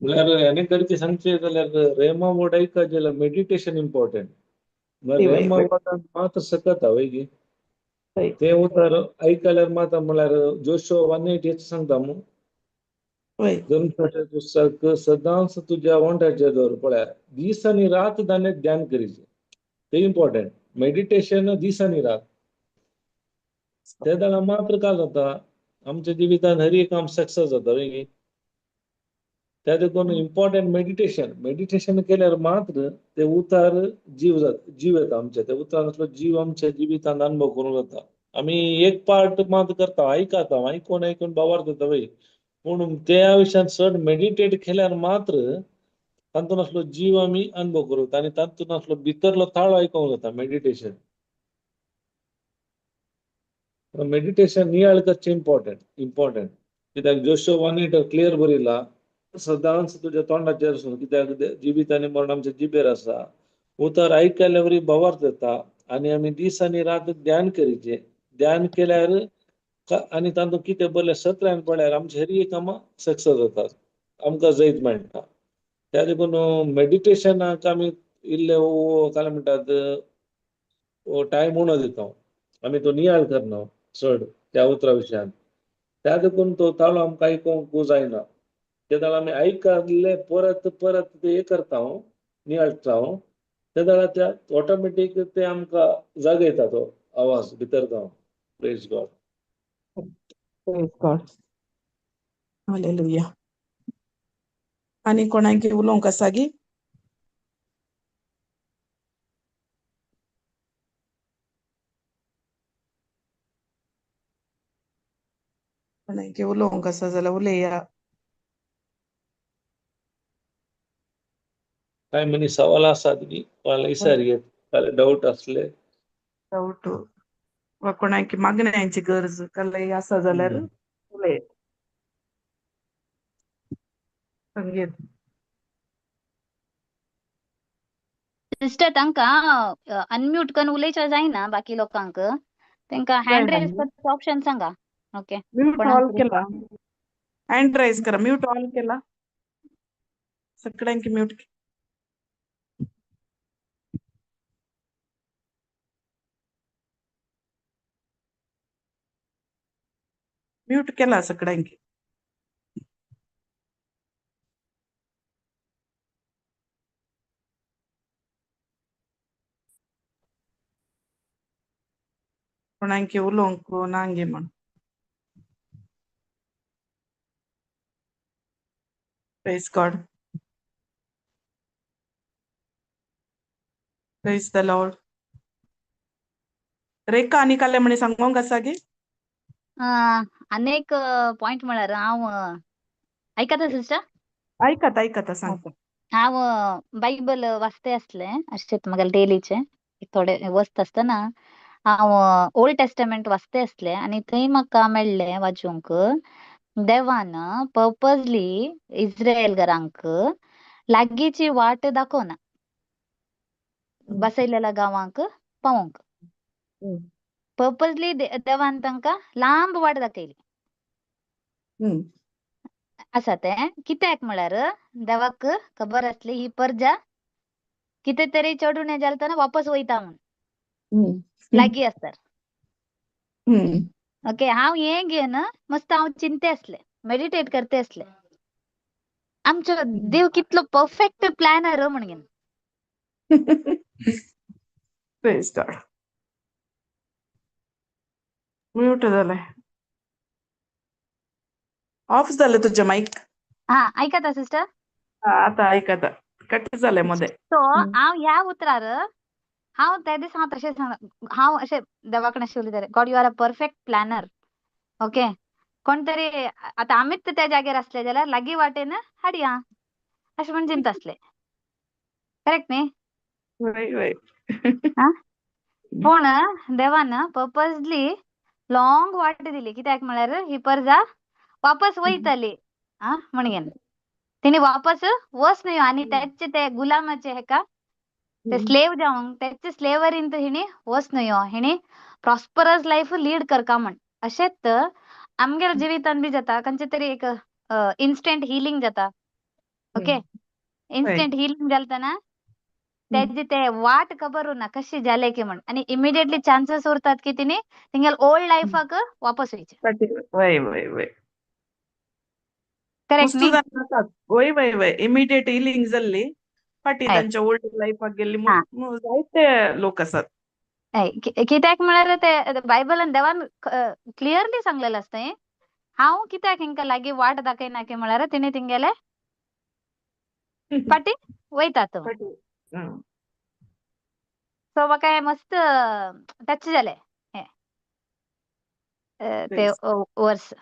म्हणल्यार हेणे गरजे सांगचें जाल्यार रेमा वर्ड आयकत जाल्यार मेडिटेशन इम्पॉर्टंट. म्हणल्यार रेमा वर्डान मात सकता वय गी, ते उतर आयकल्यार मात म्हणल्यार जोशो 1:8 सांगता मू, धर्मशास्त्राचे पुस्तक सदांच तुज्या वोंठाचेर दवर, पळया दीस आनी रात दाने ध्यान करीचे, ते इम्पॉर्टंट मेडिटेशन दीस आनी रात. ते जाल्यार मात्र काय जाता आमच्या जिवितान हर एक काम सक्सेस जाता वय गी. त्या देखून इम्पॉर्टंट मेडिटेशन, मेडिटेशन केल्यार मात्र ते उतार जीव जाता, जीव येता आमच्या, त्या उतरांतलो जीव आमच्या जिवितान अनुभव करूंक जाता. आमी एक पार्ट मात करता, आयकता, आयकून आयकून बावार जाता वय, पूण त्या विशयान चड मेडिटेट केल्यार मात्र तातूंत आसलो जीव आमी अनुभव करूं आनी तातूंत आसलो भितरलो ताळो आयकूंक जाता. मेडिटेशन, मेडिटेशन नियाळ करचें इम्पॉर्टंट, इम्पॉर्टंट कित्याक जोशो 1:8 क्लियर बरयला, सदांच तुज्या तोंडाचेर आसून, कित्याक जिवीत आनी मरण आमच्या जिबेर आसा. उतर आयकल्या वरी भावार्थ येता आनी आमी दीस आनी रात ध्यान करीचें. ध्यान केल्यार आनी तातूंत कितें बरलें सत्रान पळल्यार आमचे हर एक कामां सक्सेस जातात, आमकां जैत मेळटा. त्या देखून मेडिटेशनाक आमी इल्ले काय म्हणटात टायम उणो दिता, आमी तो नियाळ करना चड त्या उतरा विशयान. त्या देखून तो ताळो आमकां आयकूंक जायना. ते जाल्यार आमी आयकल्ले परत परत ते हे करता, नियाळटा, ते जाल्यार त्या ऑटोमॅटीक ते आमकां जागयता तो आवाज भितर जावन. Praise God. Praise God. Hallelujah. आनी कोणाक उलोवंक आसा गी? कोणाक उलोवंक आसा जाल्यार उलया. काय मनी सवाल आसात गी कोणाला विचार घेत, काय डाऊट असले, डाऊट वा कोणाक मागण्यांची गरज कसलेय आसा जाल्यार उलय. संगीत सिस्टर तांकां अनम्यूट करून उलयच्या जायना बाकी लोकांक, तांकां हँड जायना रेज न्ही? करपाचो ऑप्शन सांगा. ओके, म्यूट कोणाक ऑल तरी केला, हँड रायज करा, म्यूट ऑल केला, सगळ्यांकी म्यूट. म्यूट केला सगळ्यांकी. कोणाक उलोवंक नांगे म्हण. Praise God. Praise the Lord. Rekha आनी काले म्हणे सांगोंक आसा गे? अनेक पॉयंट म्हळ्यार हांव आयकता सिस्टर? आयकता आयकता, सांग. हांव बायबल वाचते आसलें अशेंच म्हागेलें डेलीचें थोडे वचता आसतना हांव ओल्ड टेस्टमेंट वाचते आसलें आनी थंय म्हाका मेळ्ळें वाचूंक, देवान पर्पजली इस्रायल घरांक लागींची वाट दाखोवना बसयलेल्या गांवांक पावोवंक. पर्पजली देवान तांकां लांब वाट दाखयली आसा. तें कित्याक म्हळ्यार देवाक खबर आसली ही परजा कितें तरी चडून हें जालें वापस वयता म्हूण, लागीं आसता. ओके, हांव हें घेवन मस्त हांव चिंते आसलें, मेडिटेट करते आसलें. आमचो देव कितलो परफेक्ट प्लॅनर म्हणगेन. Praise God. Mute जालें. ऑफ जालें तुजें मायक. हा, आयकता सिस्टर? आतां आयकता. कट जालें मदें. सो हांव ह्या उतरार हांव त्या दीस हांव तशें सांगता, हांव अशें देवा कडेन अशें उलयतालें, God, you are a perfect planner. Okay, कोण तरी आतां आमीच त्या जाग्यार आसले जाल्यार लागीं वाटेन हाडया अशें म्हण चिंता आसलें, करेक्ट न्ही? वय वय. पूण देवान पर्पजली लॉंग वाट दिली, कित्याक म्हळ्यार ही परजा वापस वयतली आ म्हणगेन, तेणी वापस वच न्हय आनी तेचे ते गुलामाचे हेका ते स्लेव जावंक तेचे स्लेवरीन हिणी वच न्हय, हिणी प्रॉस्परस लायफ लीड करका म्हण. अशेंच आमगेल्या जिवितान बी जाता, खंयचे तरी एक इन्स्टंट हिलींग जाता. ओके, इन्स्टंट हिलींग जाता ना तेजे ते वाट खबर उरना कशी जाले की म्हण, आनी इमिडिएटली चान्सेस उरतात की तिणी तेंगेले ओल्ड लायफाक वापस वयचे. वय वय वय. करेक्ट न्ही? वय वय वय. इमिडिएट हिलींग जाल्ली फाटी तांच्या ओल्ड लायफाक गेल्ली जायते लोक आसात. कित्याक म्हळ्यार ते बायबलान देवान क्लियरली सांगलेलें आसता, हांव कित्याक हेंकां लागीं वाट दाखयना की म्हळ्यार तिणी तेंगेले फाटी वयतात. सो म्हाका हें मस्त टच जालें हें ते वर्स.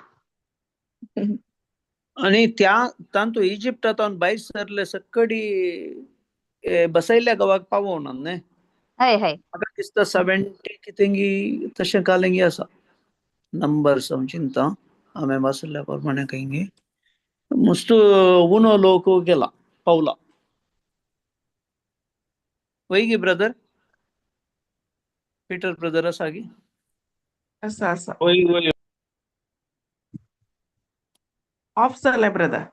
आनी त्या तांतू इजिप्टांत भायर सरले सकडी बसयल्ल्या गांवाक पावोवना न्ही? हय हय. म्हाका दिसता 70 कितेंगी तशें कालेंगी आसा नंबर्स हांव चिंता, हांवें वाचल्ल्या प्रमाणे खंयगी मस्त उणो लोक गेला पावला. वय ब्रदर, पीटर ब्रदर आसा गी? आसा आसा. वय वय. ऑफ जालें ब्रदर.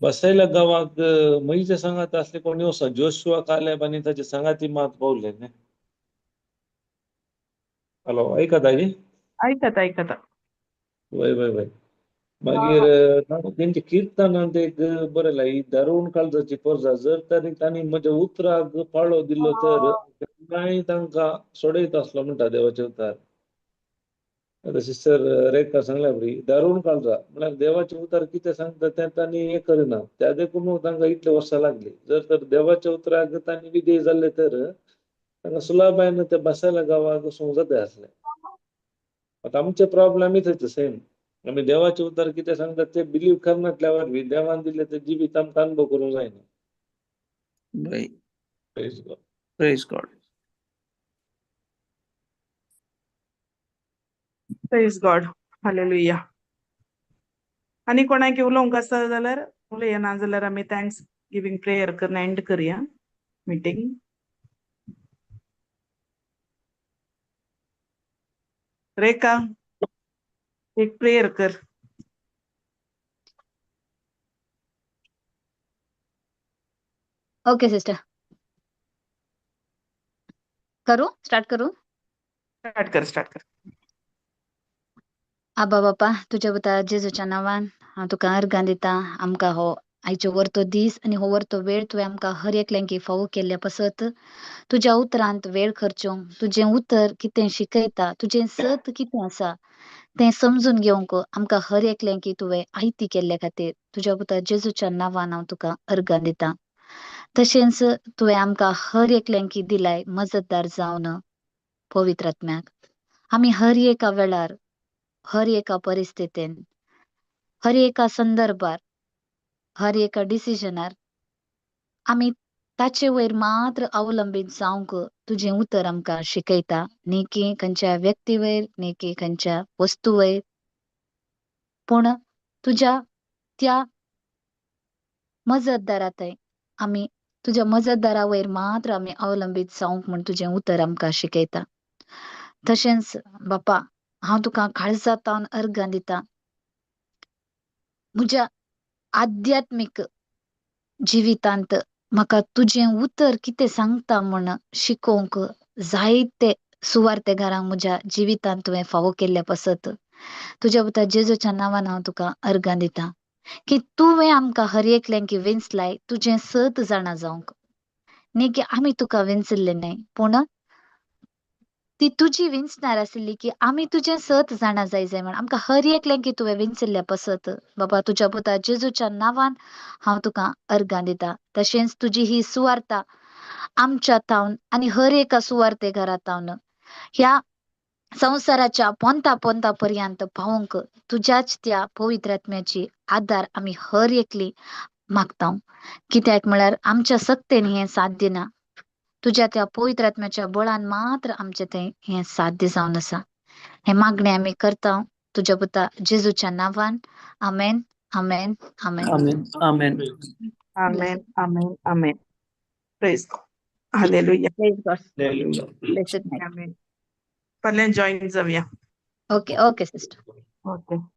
बसयल्या गांवाक म्हयच्या सांगात असले कोणी वसा, जोशुआ कालेब आनी ताचे सांगाती मात पावले न्ही? हॅलो, आयकता गी? आयकता आयकता. वय वय वय. मागीर तेंचे किर्तनांत एक बरयलां, ही दारुण काळजाची परजा, जर तरी तांणी म्हज्या उतराक पाळो दिलो तर केन्नाय तांकां सोडयत आसलो म्हणटा देवाचे उतार. आतां सिस्टर रेखा सांगल्या बरी, दारुण काळजा म्हळ्यार देवाचे उतार कितें सांगता तें तांणी हें करिना, त्या देखून तांकां इतले वर्सां लागली. जर तर देवाच्या उतराक तांणी विधेय जाल्ले तर तांकां सुलाबायन त्या बसायला गांवाक वचूंक जाता आसलें. आतां आमचे प्रॉब्लेम इथंच सेम, आमी देवाचे उतर कितें सांगता ते बिलीव करनातल्या वरवीं देवान दिल्लें तें जिवीत आमकां अनुभव करूंक जायना. Praise God. Praise God. Praise God. Hallelujah. आनी कोणाक उलोवंक आसा जाल्यार उलया, ना जाल्यार आमी thanks giving prayer करून एंड करया मिटींग. रेखा, एक प्रेयर कर. ओके सिस्टर, करू? स्टार्ट करू? स्टार्ट कर, स्टार्ट कर. आबा बापा, तुज्या पुता जेजूच्या नांवान हांव तुका अर्गां दिता. आमकां हो आयचो वरतो दीस आनी हो वरतो वेळ तुवें आमकां हर एकल्यांक फावो केल्ल्या पासत तुज्या उतरांत वेळ खर्चूंक, तुजें उतर कितें शिकयता, तुजें सत कितें आसा तें समजून घेवंक आमकां हर एकल्यांक तुवें आयती केल्ल्या खातीर तुज्या पुता जेजूच्या नांवान हांव तुका अर्गां दिता. तशेंच तुवें आमकां हर एकल्यांक दिलाय मजतदार जावन पवित्र आत्म्याक. आमी हर एका वेळार, हर एका परिस्थितीन, हर एका संदर्भार, हर एका डिसिजनार आमी ताचे वयर मात्र अवलंबीत जावंक तुजें उतर आमकां शिकयता, न्ही की खंयच्या व्यक्ती वयर, न्ही की खंयच्या वस्तू वयर, पूण तुज्या त्या मजतदारा थंय आमी तुज्या मजतदारा वयर मात्र आमी अवलंबीत जावंक म्हूण तुजें उतर आमकां शिकयता. तशेंच बापा, हांव तुका काळजांत अर्गां दिता. म्हज्या आध्यात्मीक जिवितांत म्हाका तुजें उतर कितें सांगता म्हूण शिकोवंक जायते सुवार्थेगारांक म्हज्या जिवितांत तुवें फावो केल्ल्या पासत तुज्या पुता जेजूच्या नांवान हांव तुका अर्गां दिता की तुवें आमकां हर एकल्यांक विंचलाय तुजें सत जाणा जावंक. न्ही की आमी तुका विंचिल्लें न्हय, पूण ती तुजी विंचणार आशिल्ली की आमी तुजें सत जाणा जाय जाय म्हण आमकां हर एकल्यांक तुवें विंचिल्ल्या पसत बाबा तुज्या पुता जेजूच्या नांवान हांव तुका अर्गां दिता. तशेंच तुजी ही सुवार्ता आमच्या तावन आनी हर एका सुवार्ते घरा तावन ह्या संवसाराच्या पोंता पोंता पर्यंत पावोवंक तुज्याच त्या पवित्र आत्म्याची आदार आमी हर एकली मागता. कित्याक म्हळ्यार आमच्या सक्तेन हें साध्य ना, तुज्या त्या पवित्र आत्म्याच्या बळान मात्र आमचें तें हें साध्य जावन आसा. हें मागणें आमी करता तुज्या पुता जेजूच्या नांवान. आमेन, आमेन, आमेन. आमेन, आमेन. Amen, amen, amen. Praise God. Hallelujah. Praise God. Hallelujah. Blessed night. Amen. फाल्यां join जावया. Okay, okay sister. Okay.